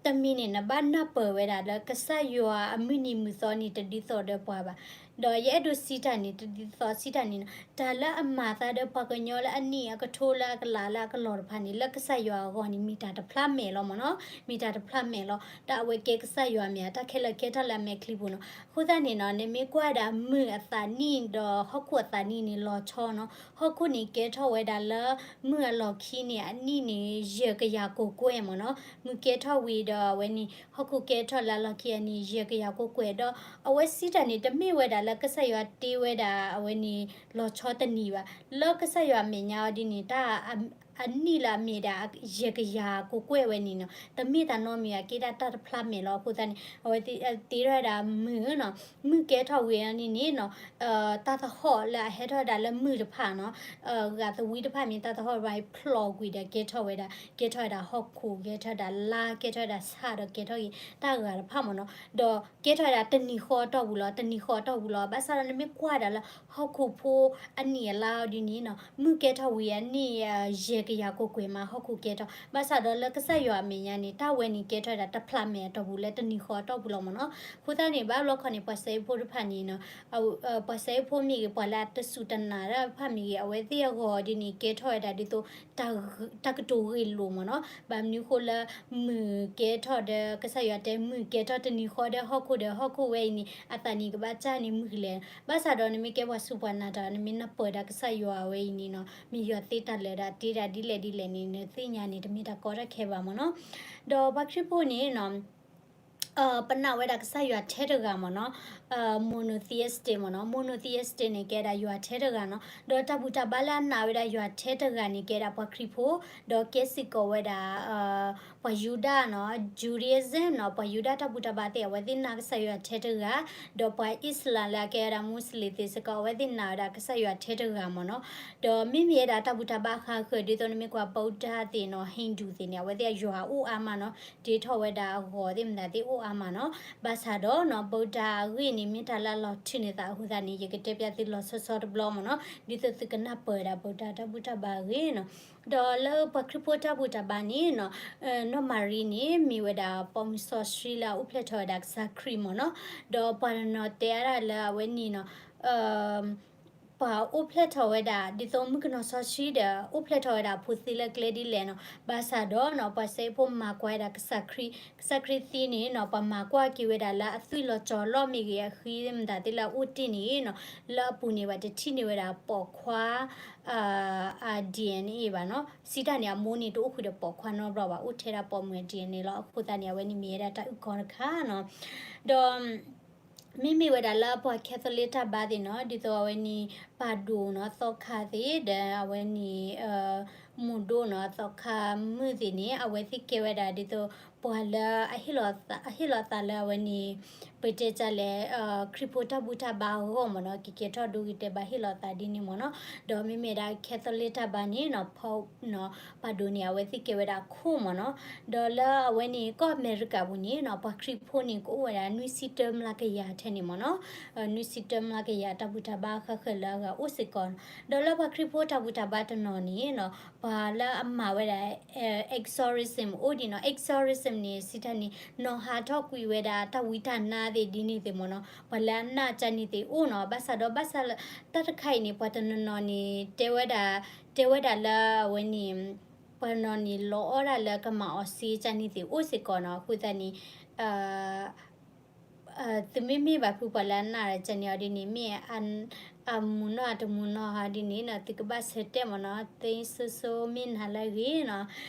တမံၤန့ၣ် နဘၣ်နၢ်ပၢၢ်ဝဲဒၣ်လၢကစၢ်ယွၤအမုၢ်နံၤမုၢ်သီန့ၣ် တဒ်သိးဒီးပှၤဘၣ်. ဒီးယအဲၣ်ဒိးစံးတၢ်န့ၣ် တဒ်သိးစံးတၢ်န့ၣ်နီၤ, တၢ်လၢအမၤသးဒီးပှၤကညီလၢအနံၣ်အကထိလၢအကလးလၢအကလီၤတဖၣ်န့ၣ် လၢကစၢ်ယွၤအဂီၢ်န့ၣ် မ့ၢ်တၢ်တဖျါမဲာ်လီၤမ့ၢ်နီၤ, မ့ၢ်တၢ်တဖျါမဲာ်လီၤ. တၢ်အဝဲကဲကစၢ်ယွၤမ့ၢ်ဧါ, တၢ်ခဲလၢာ်ကဲထီၣ်လၢအမဲာ်ချံပူၤနီၤ. အဃိသတးန့ၣ်နီၤ နမ့ၢ်ကွၢ်ဒၣ်မုၢ်အသးနံၣ်ဒီးဟီၣ်ခိၣ်အသးနံၣ်န့ၣ် လီၤဆီနီၤ. ဟီၣ်ခိၣ်န့ၣ်ကဲထီၣ်ဝဲဒၣ်လၢ မုၢ်အလီၢ်ခံန့ၣ် အနံၣ်န့ၣ် ယဲၢ်ကယၤကိးကွဲၢ်မ့ၢ်နီၤ. မုၢ်ကဲထီၣ်ဝံၤဒီးအဝဲန့ၣ် ဟီၣ်ခိၣ်ကဲထီၣ်လၢအလီၢ်ခံအနံၣ် ယဲၢ်ကယၤကိးကွဲၢ်ဒီး အဝဲစံးတၢ်န့ၣ် တမ့ၢ်ဝဲဒၣ်လၢကစၢ်ယွၤတ့ဝဲဒၣ်အဝဲန့ၣ် လီၤဆီတနံၤဘၣ်. လၢကစၢ်ယွၤအမဲာ်ညါအီၤဒ်န့ၣ် တၢ် အနံၣ်လၢအမ့ၢ်ဒၣ် ယဲၢ်ကယၤကိးကွဲၢ်ဝဲန့ၣ်နီၤ, တမ့ၢ်တၢ်နီတမံၤဘၣ်, ကဲဒၣ်တၢ်တဖျါမဲာ်လီၤ. အဃိသတးန့ၣ် အဝဲသ့ၣ်တ့ထီၣ်ဝဲဒၣ်မုၢ်နီၤ, မုၢ်ကဲထီၣ်ဝံၤအီၤန့ၣ်န့ၣ်နီၤ, တၢ်သဟီၣ်လၢအဟဲထီၣ်ဝဲဒၣ်လၢမုၢ်တဖၣ်နီၤ, ဂာ်သဝံတဖၣ်မ့ၢ်တၢ်သဟီၣ်တဖၣ်အံၤ ဖျိးကွံာ်ဒီးကဲထီၣ်ဝဲဒၣ်, ကဲထီၣ်ဝဲဒၣ်ဟီၣ်ခိၣ်, ကဲထီၣ်ဝဲဒၣ်လါ, ကဲထီၣ်ဝဲဒၣ်ဆၣ်ဒီးကဲထီၣ်က့ၤတၢ်ဂၤတဖၣ်မ့ၢ်နီၤ. ဒီးကဲထီၣ်ဝဲဒၣ်တနံၤဃီအတီၢ်ပူၤလီၤ, တနံၤဃီအတီၢ်ပူၤလီၤ. ဘၣ်ဆၣ်ဒီးနမ့ၢ်ကွၢ်ဒၣ်လၢဟီၣ်ခိၣ်ဖိအနံၣ်အလါအီၤဒ်န့ၣ်နီၤ, မုၢ်ကဲထီၣ်ဝံၤအနံၣ် ယဲၢ်ကယၤကိးကွဲၢ်မး ဟီၣ်ခိၣ်ကဲထီၣ်. ဘၣ်ဆၣ်ဒီးလၢကစၢ်ယွၤအမဲာ်ညါန့ၣ် တၢ်ဝဲန့ၣ်ကဲထီၣ်ဝဲဒၣ်တဖျါမဲာ်အတီၢ်ပူၤလၢတနံၤဃီအတီၢ်ပူၤလီၤမ့ၢ်နီၤ. အဃိသတးန့ၣ် ဘၣ်ဘျီခီန့ၣ် ပှၤစဲအ့ဖိတဖၣ်န့ၣ်နီၤ, ပှၤစဲအ့ဖိမ့ၢ်ဂ့ၤ ပှၤလၢအတစူၢ်တနာ်တၢ်တဖၣ်မ့ၢ်ဂ့ၤ အဝဲသ့ၣ်အဂီၢ်ဒ်န့ၣ် ကဲထီၣ်ဝဲဒၣ်ဒ်သိး တၢ်ကတိၤဂ့ၢ်လိာ်မ့ၢ်နီၤ. ဘၣ်မနုၤအဃိလၢ မုၢ်ကဲထီၣ်ဒီး ကစၢ်ယွၤတဲ မုၢ်ကဲထီၣ်တနံၤဃီဒီးဟီၣ်ခိၣ်ဒီး ဟီၣ်ခိၣ်ဝဲအံၤန့ၣ် အသးနံၣ်ကဘၣ်စၢ်န့ၣ်မုၢ်ကလဲၣ်. ဘၣ်ဆၣ်ဒီးနမ့ၢ်ကဲပှၤစူၢ်ပှၤနာ်တၢ် နမ့ၢ်နၢ်ပၢၢ်ဒၣ်ကစၢ်ယွၤဝဲအံၤန့ၣ်နီၤ, မ့ၢ်ယွၤသ့တၢ်လၢာ်ဒီးတ့ဒၣ်ဒ်လဲၣ်ဒ်လဲၣ်န့ၣ် နသ့ၣ်ညါန့ၣ် တမ့ၢ်တၢ်ကီတၢ်ခဲဘၣ်မ့ၢ်နီၤ. ဒီးပှၤခရံာ်ဖိန့ၣ်နီၤ ပနာ်ဝဲဒၣ်ကစၢ်ယွၤထဲတဂၤမ့ၢ်နီၤ, monotheistic မ့ၢ်နီၤ, monotheistic န့ၣ် ကဲဒၣ်ယွၤထဲတဂၤနီၤ. ဒီးတၢ်ဘူၣ်တၢ်ဘါလၢအနာ်ဝဲဒၣ်ယွၤထဲတဂၤန့ၣ် ကဲဒၣ်ပှၤခရံာ်ဖိ, ဒီးကဲစ့ၢ်ကီးဝဲဒၣ် ပှၤယူဒၤနီၤ, Judaism နီၤ, ပှၤယူဒၤတၢ်ဘူၣ်တၢ်ဘါသ့ၣ် အဝဲသ့ၣ်နာ်ကစၢ်ယွၤထဲတဂၤ, ဒီးပှၤအံၣ်စလၣ်လၢအကဲဝဲဒၣ်မူစလ့ၣ်သ့ၣ်စ့ၢ်ကီး အဝဲသ့ၣ်နာ်ဝဲဒၣ်ကစၢ်ယွၤထဲတဂၤမ့ၢ်နီၤ. ဒီးမ့မ့ၢ်ဝဲဒၣ်တၢ်ဘူၣ်တၢ်ဘါဃးဃၢၤ ဒ်သိးနမ့ၢ်ကွၢ် ဗုဒ္ဓ သ့ၣ်နီၤ, Hindu သ့ၣ်န့ၣ် အဝဲသ့ၣ်အယွၤအိၣ်အါမးနီၤ, တ့ထီၣ်ဝဲဒၣ်အဂီၤသ့ၣ်မတၤသ့ၣ်အိၣ်အါမးနီၤ. ဘၣ်ဆၣ်ဒီးနီၤ ဗုဒ္ဓ အဂ့ၢ်န့ၣ် မ့ၢ်တၢ်လၢအလီၤထုးန့ၢ်သးအဃိသတးန့ၣ် ယကတဲပျၢ်သုလီၤဆီဆီတဘျီမ့ၢ်နီၤ, ဒ်သိးသုကနၢ်ပၢၢ်ဝဲဒၣ် ဗုဒ္ဓ တၢ်ဘူၣ်တၢ်ဘါအဂ့ၢ်နီၤ. ဒီးလၢပှၤခရံာ်ဖိတၢ်ဘူၣ်တၢ်ဘါန့ၣ်နီၤ, နီၢ်မၤရံန့ၣ် မ့ၢ်ဝဲဒၣ်ပှၤမုၢ်စီဆှံလၢအအိၣ်ဖျဲၣ်ထီၣ်ဝဲဒၣ်ကစၢ်ခရံာ်မ့ၢ်နီၤ, ဒီးပှၤတနီၤတဲအါဒၣ်လၢအဝဲန့ၣ်နီၤ ပှၤအိၣ်ဖျဲၣ်ထီၣ်ဝဲဒၣ် ဒ်သိးမုၣ်ကနီၤစီဆှံဒီး အိၣ်ဖျဲၣ်ထီၣ်ဝဲဒၣ်အဖိသ့လၢကျဲဒ်လဲၣ်နီၤ. ဘၣ်ဆၣ်ဒီးနီၤ ပှၤစဲအ့ဖိမၤကွၢ်ဝဲဒၣ်ကစၢ်ခရံာ်, ကစၢ်ခရံာ်သံန့ၣ်နီၤ ပှၤမၤကွၢ်က့ၤဝဲဒၣ်လၢအသွံၣ်လီၤကၠီၤလီၢ်မ့ၢ်ဂ့ၤ အဃံမတၤသ့ၣ်လၢအအိၣ်တ့ၢ်န့ၣ်နီၤ, လၢအပူၤန့ၣ် ပှၤတထံၣ်န့ၢ်ဝဲဒၣ်ပိာ်ခွါ အ DNA ဘၣ်နီၤ. စံးတၢ်န့ၣ် အမိၢ်န့ၣ်တအိၣ်ဃုာ်ဒီးပိာ်ခွါနီတဘျီဘၣ်, အိၣ်ထဲဒၣ်ပိာ်မုၣ်အ DNA လီၤ. အဃိသတးန့ၣ် အဝဲန့ၣ်မ့ၢ်ဝဲဒၣ်တၢ်အုၣ်ကီၤတခါနီၤ. ဒီး မ့မ့ၢ်ဝဲဒၣ်လၢပှၤ Catholic တၢ်ဘါသ့ၣ်နီၤ, ဒ်သိးအဝဲန့ၣ် ပၢ်ဒိၣ်နီၤ သီခါသ့ၣ်ဒီး အဝဲန့ၣ် မိၢ်ဒိၣ်နီၤ သီခါမုၣ်သ့ၣ်န့ၣ် အဝဲသ့ၣ်ကဲဝဲဒၣ်ဒ်သိး ပှၤလၢအဟ့ၣ်လီၤသးလၢအဝဲန့ၣ် ပတဲတၢ်လဲၣ် ခရံာ်ဖိတၢ်ဘူၣ်တၢ်ဘါအဂီၢ်မ့ၢ်နီၤ, ကကဲထီၣ်ဒိဂ့ၤတဲာ်ဘၣ်ဟ့ၣ်လီၤသးဒ်န့ၣ်မ့ၢ်နီၤ. ဒီးမ့မ့ၢ်ဒၣ် Catholic တၢ်ဘါန့ၣ်နီၤ Pope နီၤ ပၢ်ဒိၣ်န့ၣ် အဝဲသ့ၣ်ကဲဝဲဒၣ်ခိၣ်မ့ၢ်နီၤ. ဒီးလၢအဝဲန့ၣ် ကီၢ်အမဲရကၤပူၤန့ၣ်နီၤ ပှၤခရံာ်ဖိန့ၣ် ကအိၣ်ဝဲဒၣ်နွံဆံတၢမျးကယၤထဲန့ၣ်မ့ၢ်နီၤ, နွံဆံတၢမျးကယၤ တၢ်ဘူၣ်တၢ်ဘါဃၣ်ဃၣ်လၢအဂၤအိၣ်စ့ၢ်ကီးနီၤ. ဒီးလၢပှၤခရံာ်ဖိတၢ်ဘူၣ်တၢ်ဘါတနီၤန့ၣ်နီၤ ပှၤလၢအမၤဝဲဒၣ် exorcism အိၣ်ဒံးနီၤ, exorcism န့ၣ် စံးတၢ်န့ၣ် နီၤဟးထီၣ်ကွံာ်ဝဲဒၣ်တၢ်ဝံတၢ်နါသ့ၣ်ဒ်န့ၣ်သ့ၣ်မ့ၢ်နီၤ, ပှၤလၢအနာ်ကၢ်န့ၣ်သ့ၣ်အိၣ်နီၤ, ဘၣ်ဆၣ်ဒီးဘၣ်ဆၣ်လၢ တၢ်တခါအံၤန့ၣ် ပှၤတနီၤနီၤန့ၣ် တဲဝဲဒၣ်, တဲဝဲဒၣ်လၢအဝဲန့ၣ် ပှၤနီၤန့ၣ် လီၤအီၣ်ဒၣ်လၢကမၤအီၤစ့ကၢ်န့ၣ်သ့ၣ်အိၣ်စ့ၢ်ကီးနီၤ, အဃိသတးန့ၣ် သုမ့မ့ၢ်ဘၣ်ဖုပှၤလၢအနာ်ကၢ်န့ၣ်အီၤဒ်န့ၣ် မ့ၢ်အမူနီၢ်အတမူနီၢ်ဟီဒ်န့ၣ်နီၤ, သုကဘၣ်ဆၢတဲာ်မ့ၢ်နီၤ, သ့စိစိမ့ၢ်နၤလၢအဂ့ၤနီၤ,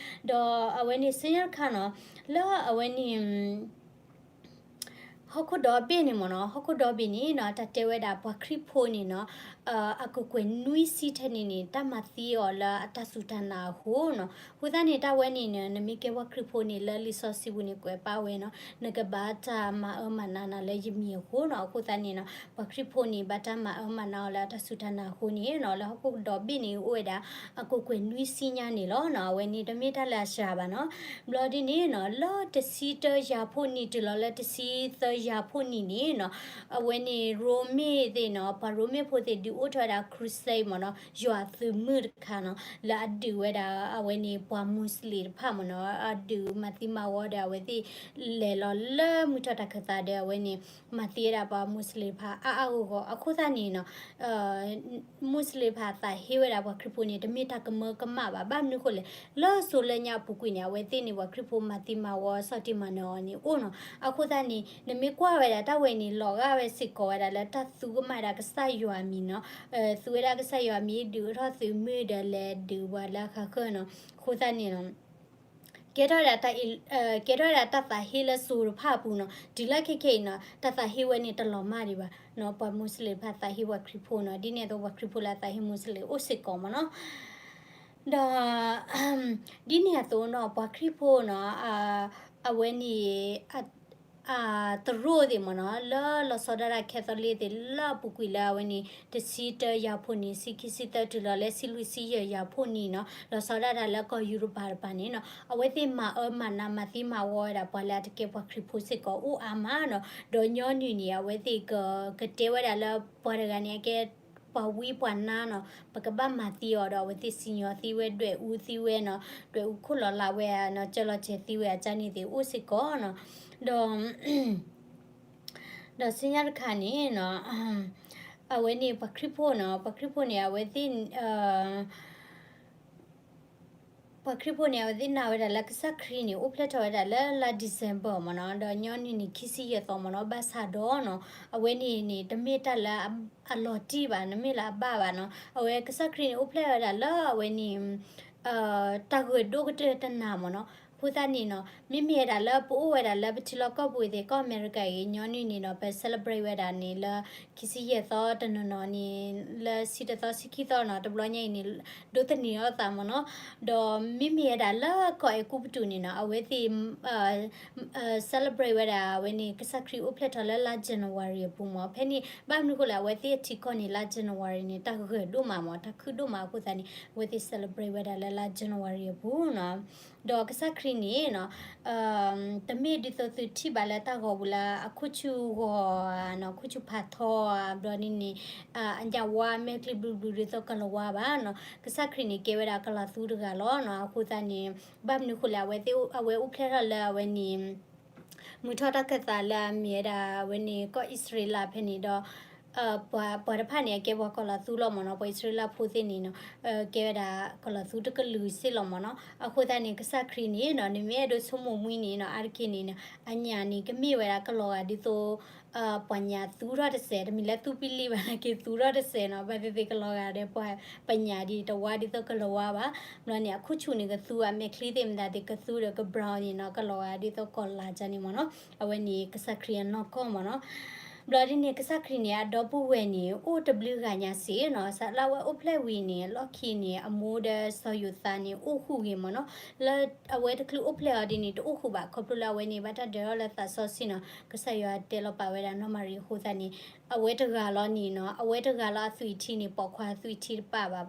ဒီးအဝဲန့ၣ်ဆူညါတခါနီၤ, လၢအဝဲန့ၣ် ဟီၣ်ခိၣ်ဒီဘ့ၣ်န့ၣ်မ့ၢ်နီၤ, ဟီၣ်ခိၣ်ဒီဘ့ၣ်န့ၣ်နီၤ တၢ်တဲဝဲဒၣ်ပှၤခရံာ်ဖိန့ၣ်နီၤ, အကကွဲၢ်နွံဆံထဲန့ၣ်န့ၣ် တၢ်မၤသံအီၤလၢအတၢ်စူၢ်တၢ်နာ်အဃိနီၤ, အဃိသတးန့ၣ် တၢ်ဝဲန့ၣ်နီၤ နမ့ၢ်ကဲပှၤခရံာ်ဖိန့ၣ် လၢလံာ်စီဆှံပူၤန့ၣ် ကွဲးပာ်ဝဲနီၤ, နကဘၣ်တၢ်မၤအၢမၤနးနၤလၢယမံၤအဃိနီၤ, အဃိသတးန့ၣ်နီၤ ပှၤခရံာ်ဖိန့ၣ် ဘၣ်တၢ်မၤအၢမၤနးအီၤလၢအတၢ်စူၢ်တၢ်နာ်အဃိန့ၣ်နီၤ, လၢဟီၣ်ခိၣ်ဒီဘ့ၣ်န့ၣ် အိၣ်ဝဲဒၣ် အကကွဲၢ်နွံဆံညါန့ၣ်လီၤနီၤ, အဝဲန့ၣ်တမ့ၢ်တၢ်လၢအစှၤဘၣ်နီၤ, ဘျီဒ်န့ၣ်နီၤ လၢတဆံတၢယၤဖိနံၣ်တုၤလီၤလၢတဆံသၢယၤဖိနံၣ်န့ၣ်နီၤ, အဝဲန့ၣ်ရိမ့ၣ်သ့ၣ်နီၤ, ပှၤရိမ့ၣ်ဖိသ့ၣ်ဒုးအိၣ်ထီၣ်ဝဲဒၣ် crusade မ့ၢ်နီၤ, ယွၤသုးမုၢ်တခါနီၤ, လၢအဒုးဝဲဒၣ်အဝဲန့ၣ် ပှၤမူးစလ့ၣ်တဖၣ်မ့ၢ်နီၤ, အဒုးမၤသံမၤဝီဒီးအဝဲသ့ၣ်လဲၤလီၤလၢမုၢ်ထီၣ်တၢ်ခၢၣ်သးဒီး အဝဲန့ၣ် မၤသံဝဲဒၣ်ပှၤမူးစလ့ၣ်တဖၣ်အါအါဂီၢ်ဂီၢ်, အဃိသတးန့ၣ်နီၤ မူးစလ့ၣ်တဖၣ်သးဟ့ဝဲဒၣ်ပှၤခရံာ်ဖိန့ၣ် တမ့ၢ်တၢ်ကမၢကမၣ်ဘၣ်, ဘၣ်မနုၤဃိလဲၣ်, လၢစိၤလၢညါအပူၤကွံာ်န့ၣ် အဝဲသ့ၣ်န့ၣ်ပှၤခရံာ်ဖိမၤသံမၤဝီ ဆီၣ်တံၢ်မၤနၢၤအီၤန့ၣ်အိၣ်နီၤ, အဃိသတးန့ၣ် နမ့ၢ်ကွၢ်ဝဲဒၣ်တၢ်ဝဲန့ၣ် လီၤဂာ်ဝဲစ့ၢ်ကီးဝဲဒၣ်လၢတၢ်သူကမၣ်ဝဲဒၣ်ကစၢ်ယွၤအမံၤနီၤ, သူဝဲဒၣ်ကစၢ်ယွၤအမံၤ ဒုးအိၣ်ထီၣ်သုးမုၢ်ဒီးလဲၤဒုးပှၤလၢအဃၣ်ဃၢၤနီၤ, အဃိသတးန့ၣ်နီၤ ကဲထီၣ်ဝဲဒၣ်တၢ်အ့ၣ်, ကဲထီၣ်ဝဲဒၣ်တၢ်သးဟ့လၢစိၤတဖၣ်အပူၤနီၤ, တုၤလၢခဲခဲအံၤနီၤ တၢ်သးဟ့ဝဲန့ၣ်တလီၤမၢ်ဒံးဘၣ်နီၤ, ပှၤမူးစလ့ၣ်တဖၣ်သးဟ့ပှၤခရံာ်ဖိနီၤ, ဒ်န့ၣ်အသိးပှၤခရံာ်ဖိလၢအသးဟ့မူးစလ့ၣ်အိၣ်စ့ၢ်ကီးမ့ၢ်နီၤ, ဒီး ဒ်န့ၣ်အသိးနီၤ ပှၤခရံာ်ဖိနီၤ အဝဲန့ၣ် အတရူးသ့ၣ်မ့ၢ်နီၤ လၢလီၤဆီဒၣ်တၢ် Catholic သ့ၣ်လၢအပူၤကွံာ်လၢအဝဲန့ၣ် တဆံတၢယၤဖိနံၣ် ဆံခံဆံသၢတုၤလီၤလၢ ဆံလွံၢ်ဆံယဲၢ်ယၤဖိနံၣ်နီၤ လီၤဆီဒၣ်တၢ်လၢကီၢ်ယူရပၤတပၤန့ၣ်နီၤ အဝဲသ့ၣ်မၤအၢမၤနးမၤသံမၤဝီဝဲဒၣ်ပှၤလၢအတကဲပှၤခရံာ်ဖိစ့ၢ်ကီးအိၣ်အါမးနီၤ ဒီးညီနုၢ်န့ၣ် အဝဲသ့ၣ်ကကတဲဝဲဒၣ်လၢပှၤတဂၤန့ၣ် အကဲ ပှၤဝံပှၤနါနီၤ ပကဘၣ်မၤသံအီၤဒီး အဝဲသ့ၣ်စံၣ်ညီၣ်သံဝဲ ဒွဲၣ်အူသံဝဲနီၤ ဒွဲၣ်အူခိၣ်လီၤလးဝဲနီၤ ကၢလီၤစဲၤသံဝဲအကါန့ၣ်သ့ၣ်အိၣ်စ့ၢ်ကီးနီၤ ဒီး ဒီးဆူညါတခါန့ၣ်နီၤ အဝဲန့ၣ်ပှၤခရံာ်ဖိနီၤ ပှၤခရံာ်ဖိန့ၣ် အဝဲသ့ၣ် ပှၤခရံာ်ဖိန့ၣ် အဝဲသ့ၣ်နာ်ဝဲဒၣ်လၢကစၢ်ခရံာ်န့ၣ် အိၣ်ဖျဲၣ်ထီၣ်ဝဲဒၣ်လၢလါ December မ့ၢ်နီၤ ဒီးညီနုၢ်န့ၣ် ခံဆံယဲၢ်သီမ့ၢ်နီၤ ဘၣ်ဆၣ်ဒီးနီၤ အဝဲန့ၣ်န့ၣ် တမ့ၢ်တၢ်လၢအလီၤတံၢ်ဘၣ် တမ့ၢ်လၢအဘၣ်ဘၣ်နီၤ အဝဲကစၢ်ခရံာ်န့ၣ် အိၣ်ဖျဲၣ်ဝဲဒၣ်လၢအဝဲန့ၣ် တၢ်ဂၢၢ်ဒိၣ်ကတၢၢ်တနၤမ့ၢ်နီၤ အဃိသတးန့ၣ်နီၤ မ့မ့ၢ်ဝဲဒၣ်လၢပအိၣ်ဝဲဒၣ်လၢပထံလီၢ်ကီၢ်ပူၤသ့ၣ် ကီၢ်အမဲရကၤအံၤ ညီနုၢ်န့ၣ်နီၤ ပ celebrate ဝဲဒၣ်န့ၣ်လၢ ခံဆံယဲၢ်သီတနီၤနီၤန့ၣ် လၢဆံတသီဆံခံသီနီၤ တဘျီညါအံၤန့ၣ် ဒိးသန့ၤအီၣ်သးမ့ၢ်နီၤ ဒီးမ့မ့ၢ်ဝဲဒၣ်လၢကီၢ်အဲၤကူပတူးန့ၣ်နီၤ အဝဲသ့ၣ် celebrate ဝဲဒၣ်အဝဲန့ၣ် ကစၢ်ခရံာ်အိၣ်ဖျဲၣ်ထီၣ်လၢလါ January အပူၤမ့ၢ် ဖဲန့ၣ် ဘၣ်မနုၤအဃိလဲၣ် အဝဲသ့ၣ်အထံကီၢ်န့ၣ် လါ January န့ၣ် တၢ်ဂၢၢ်ဒိၣ်မးမ့ၢ် တၢ်ခုၣ်ဒိၣ်မးအဃိသတးန့ၣ် အဝဲသ့ၣ် celebrate ဝဲဒၣ်လၢလါ January အပူၤနီၤ ဒီးကစၢ်ခရံာ်န့ၣ်နီၤ တမ့ၢ်ဒ်သိးသုထံၣ်ဘၣ်လၢတၢ်ဂီၤပူၤလၢအခိၣ်ဆူၣ်ဂီၤဧါနီၤ ခိၣ်ဆူၣ်ဖးထီဧါ ဘျီန့ၣ်န့ၣ် အညၣ်ဝါမဲာ်ချံဘျုးဘျုးဒ်သိးကလၤဝါဘၣ်နီၤ ကစၢ်ခရံာ်န့ၣ် ကဲဝဲဒၣ်ကလီၤသူတဂၤလီၤနီၤ အဃိသတးန့ၣ် ဘၣ်မနုၤအဃိလဲၣ် အဝဲသ့ၣ် အဝဲအိၣ်ဖျဲၣ်ထီၣ်လၢအဝဲန့ၣ် မုၢ်ထီၣ်တၢ်ခၢၣ်သးလၢအမ့ၢ်ဝဲဒၣ် အဝဲန့ၣ် ကီၢ်အံၣ်စရ့လးဖဲန့ၣ်ဒီး ပှၤ ပှၤတဖၣ်န့ၣ် အကဲပှၤကလီၤသူလီၤမ့ၢ်နီၤ ပှၤအံၣ်စရ့လးဖိသ့ၣ်န့ၣ်နီၤ ကဲဝဲဒၣ်ကလီၤသူတကလုာ်စ့ၢ်လီၤမ့ၢ်နီၤ အဃိသတးန့ၣ် ကစၢ်ခရံာ်န့ၣ်နီၤ နမ့ၢ်အဲၣ်ဒိးဆိကမိၣ်မှံန့ၣ်နီၤ အါတက့ၢ်န့ၣ်နီၤ အညၣ်န့ၣ် ကမ့ၢ်ဝဲဒၣ်ကလီၤဂာ်ဒ်သိး ပှၤညၣ်သူထီၣ်တစဲး တမ့ၢ်လၢသူပံလံဘၣ်နာ်က့ သူထီၣ်တစဲးနီၤ ဘၣ်သ့ၣ်သ့ၣ်ကလီၤဂာ်ဒီးပှၤ ပညၣ်ဒ်တဝါဒ်သိးကလၤဝါဘၣ် ဘျီန့ၣ် အခိၣ်ဆူၣ်န့ၣ် ကသူအမဲာ်ချံသ့ၣ်မတၤသ့ၣ် ကသူဒီးက brown န့ၣ်နီၤ ကလီၤဂာ်ဒ်သိးကီၢ်လၤကါန့ၣ်မ့ၢ်နီၤ အဝဲန့ၣ်ကစၢ်ခရံာ်အနီၢ်ကီၢ်မ့ၢ်နီၤ ဘျီဒ်န့ၣ် ကစၢ်ခရံာ်န့ၣ် အဒီပုၢ်ဝဲၢ်န့ၣ် အိၣ်တဘျုးဂၤညါစ့ၢ်နီၤ စးလၢအဝဲအိၣ်ဖျဲၣ်ဝံၤန့ၣ် လီၢ်ခံန့ၣ် အမိၢ်ဒီးစီၤယိၤသးန့ၣ် အိၣ်ဃုာ်ဂ့ၤမ့ၢ်နီၤ လၢအဝဲတချုးအိၣ်ဖျဲၣ်အီၤဒ်န့ၣ် တအိၣ်ဃုာ်ဘၣ် ခီဖျိလၢအဝဲန့ၣ် ဘၣ်တၢ်ဒၢထီၣ်လၢသးစီဆှံနီၤ ကစၢ်ယွၤတဲလီၤပာ်ဝဲဒၣ်နီၢ်မၤရံအဃိသတးန့ၣ် အဝဲတဂၤလီၤန့ၣ်နီၤ အဝဲတဂၤလီၤအသွံၣ်ထံန့ၣ် ပိာ်ခွါအသွံၣ်ထံတပာ်ဘၣ်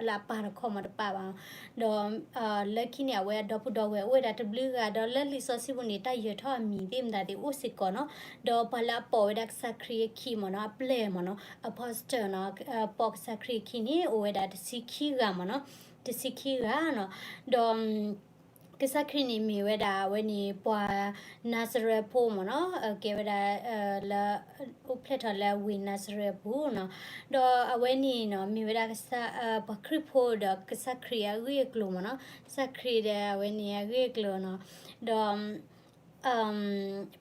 လၢအပၢ်တခီမ့ၢ်တပာ်ဘၣ် ဒီး လၢခံန့ၣ် အဝဲအဒီပုၢ်ဒီဝဲၢ်အိၣ်ဝဲဒၣ်တဘျုးဂၤ ဒီးလၢလံာ်စီဆှံပူၤန့ၣ် တၢ်ယၢၤထီၣ်အမံၤသ့ၣ်မတၤသ့ၣ်အိၣ်စ့ၢ်ကီးနီၤ ဒီးပှၤလၢအပိာ်ဝဲဒၣ်ကစၢ်ခရံာ်အခံမ့ၢ်နီၤ အပျဲၢ်မ့ၢ်နီၤ apostle နီၤ ပိာ်ကစၢ်ခရံာ်အခံန့ၣ် အိၣ်ဝဲဒၣ်တဆံခံဂၤမ့ၢ်နီၤ တဆံခံဂၤနီၤ ဒီး ကစၢ်ခရံာ်န့ၣ်မ့ၢ်ဝဲဒၣ်အဝဲန့ၣ်ပှၤနၤစရဲၣ်ဖိမ့ၢ်နီၤ, ကဲဝဲဒၣ် လၢ အိၣ်ဖျဲၣ်ထီၣ်လၢဝ့ၢ်နၤစရဲၣ်အပူၤနီၤ, ဒီးအဝဲန့ၣ်နီၤ မ့ၢ်ဝဲဒၣ်ကစၢ် ပှၤခရံာ်ဖိဒီးကစၢ်ခရံာ်အဂ့ၢ်အကျိၤမ့ၢ်နီၤ, ကစၢ်ခရံာ်ဒီးအဝဲန့ၣ်အဂ့ၢ်အကျိၤနီၤ, ဒီး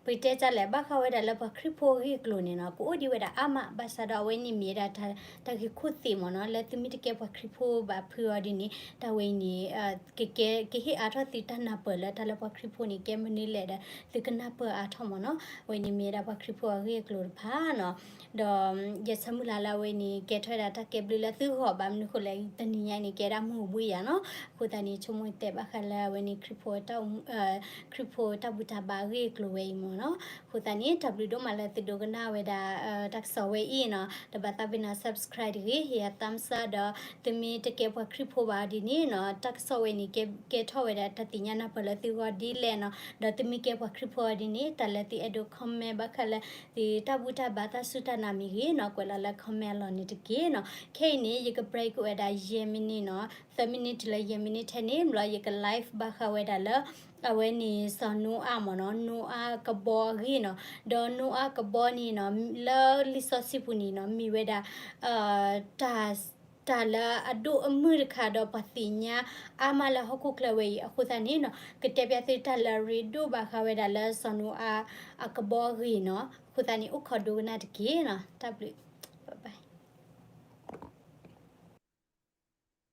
ပတဲတၢ်လဲၣ် ဘၣ်ဃးဝဲဒၣ်လၢပှၤခရံာ်ဖိအဂ့ၢ်အကျိၤန့ၣ်နီၤ ကအိၣ်ဒံးဝဲဒၣ်အါမး ဘၣ်ဆၣ်ဒီးအဝဲန့ၣ်မ့ၢ်ဝဲဒၣ် တၢ်ဂ့ၢ်ခိၣ်သ့ၣ်မ့ၢ်နီၤ, လၢသုမ့ၢ်တကဲပှၤခရံာ်ဖိဘၣ်ဖုးအီၤဒ်န့ၣ် တၢ်ဝဲအံၤန့ၣ် ကဟ့ၣ်အါထီၣ်သုတၢ်နၢ်ပၢၢ်လၢတၢ်လၢပှၤခရံာ်ဖိန့ၣ် ကဲမနုၤလဲၣ်ဒီး သုကနၢ်ပၢၢ်အါထီၣ်မ့ၢ်နီၤ, အဝဲန့ၣ်မ့ၢ်ဝဲဒၣ်ပှၤခရံာ်ဖိအဂ့ၢ်အကျိၤတဖၣ်နီၤ, ဒီး ယဆၢမုၢ်လၢ်လၢအဝဲန့ၣ် ကဲထီၣ်ဝဲဒၣ်တၢ်ကဲဘျုးလၢသုဂီၢ် ဘၣ်မနုၤဃိလဲၣ် တနံၤညါအံၤန့ၣ် ကဲဒၣ်မုၢ်ဘှံးယၤနီၤ, အဃိသတးန့ၣ် ဆိကမိၣ်တဲဘၣ်ဃးလၢအဝဲန့ၣ် ခရံာ်ဖိ ခရံာ်ဖိတၢ်ဘူၣ်တၢ်ဘါအဂ့ၢ်အကျိၤဝဲအံၤမ့ၢ်နီၤ, အဃိသတးန့ၣ် တၢ်ဘျုးဒိၣ်မးလၢသုဒိကနၣ်ဝဲဒၣ် တၢ်ကစီၣ်ဝဲအံၤနီၤ, ဒီးဘၣ်သးပ့ၤနီၤ subscribe တဂ့ၤ ဟ့ၣ်ယၤ thumbs up ဒီး သုမ့ၢ်တကဲပှၤခရံာ်ဖိဘၣ်ဒ်န့ၣ်နီၤ တၢ်ကစီၣ်ဝဲန့ၣ် ကဲထီၣ်ဝဲဒၣ်တၢ်သ့ၣ်ညါနၢ်ပၢၢ်လၢသုဂီၢ်ဒ်လဲၣ်နီၤ, ဒီးသုမ့ၢ်ကဲပှၤခရံာ်ဖိဒ်န့ၣ် တၢ်လၢသုအဲၣ်ဒိး comment ဘၣ်ဃးလၢ သုတၢ်ဘူၣ်တၢ်ဘါတၢ်စူၢ်တၢ်နာ်မ့ၢ်ဂ့ၤနီၤ ကွဲးလီၤလၢ comment အလီၢ်န့ၣ်တက့ၢ်နီၤ, ခဲအံၤန့ၣ် ယက break ဝဲဒၣ်ယဲၢ် minute နီၤ, သၢ minute တုၤလၢယဲၢ် minute ထဲန့ၣ် ဘျီယက live ဘၣ်ဃးဝဲဒၣ်လၢ အဝဲန့ၣ်စီၤနိအၤမ့ၢ်နီၤ နိအၤကဘီအဂ့ၢ်နီၤ, ဒီးနိအၤကဘီန့ၣ်နီၤ လၢလံာ်စီဆှံပူၤန့ၣ်နီၤ မ့ၢ်ဝဲဒၣ် တၢ် တၢ်လၢအဒိၣ်အမုၢ်တခါဒီးပှၤသ့ၣ်ညါအါမးလၢဟီၣ်ခိၣ်ချၢဝဲအံၤ အဃိသတးန့ၣ်နီၤ ကတဲပျးသုတၢ်လၢအရ့ဒိၣ်ဘၣ်ဃးဝဲဒၣ်လၢစီၤနိအၤအကဘီအဂ့ၢ်နီၤ, အဃိသတးန့ၣ် အိၣ်ခိးဒိကနၣ်တက့ၢ်နီၤ, တၢ်ဘျုး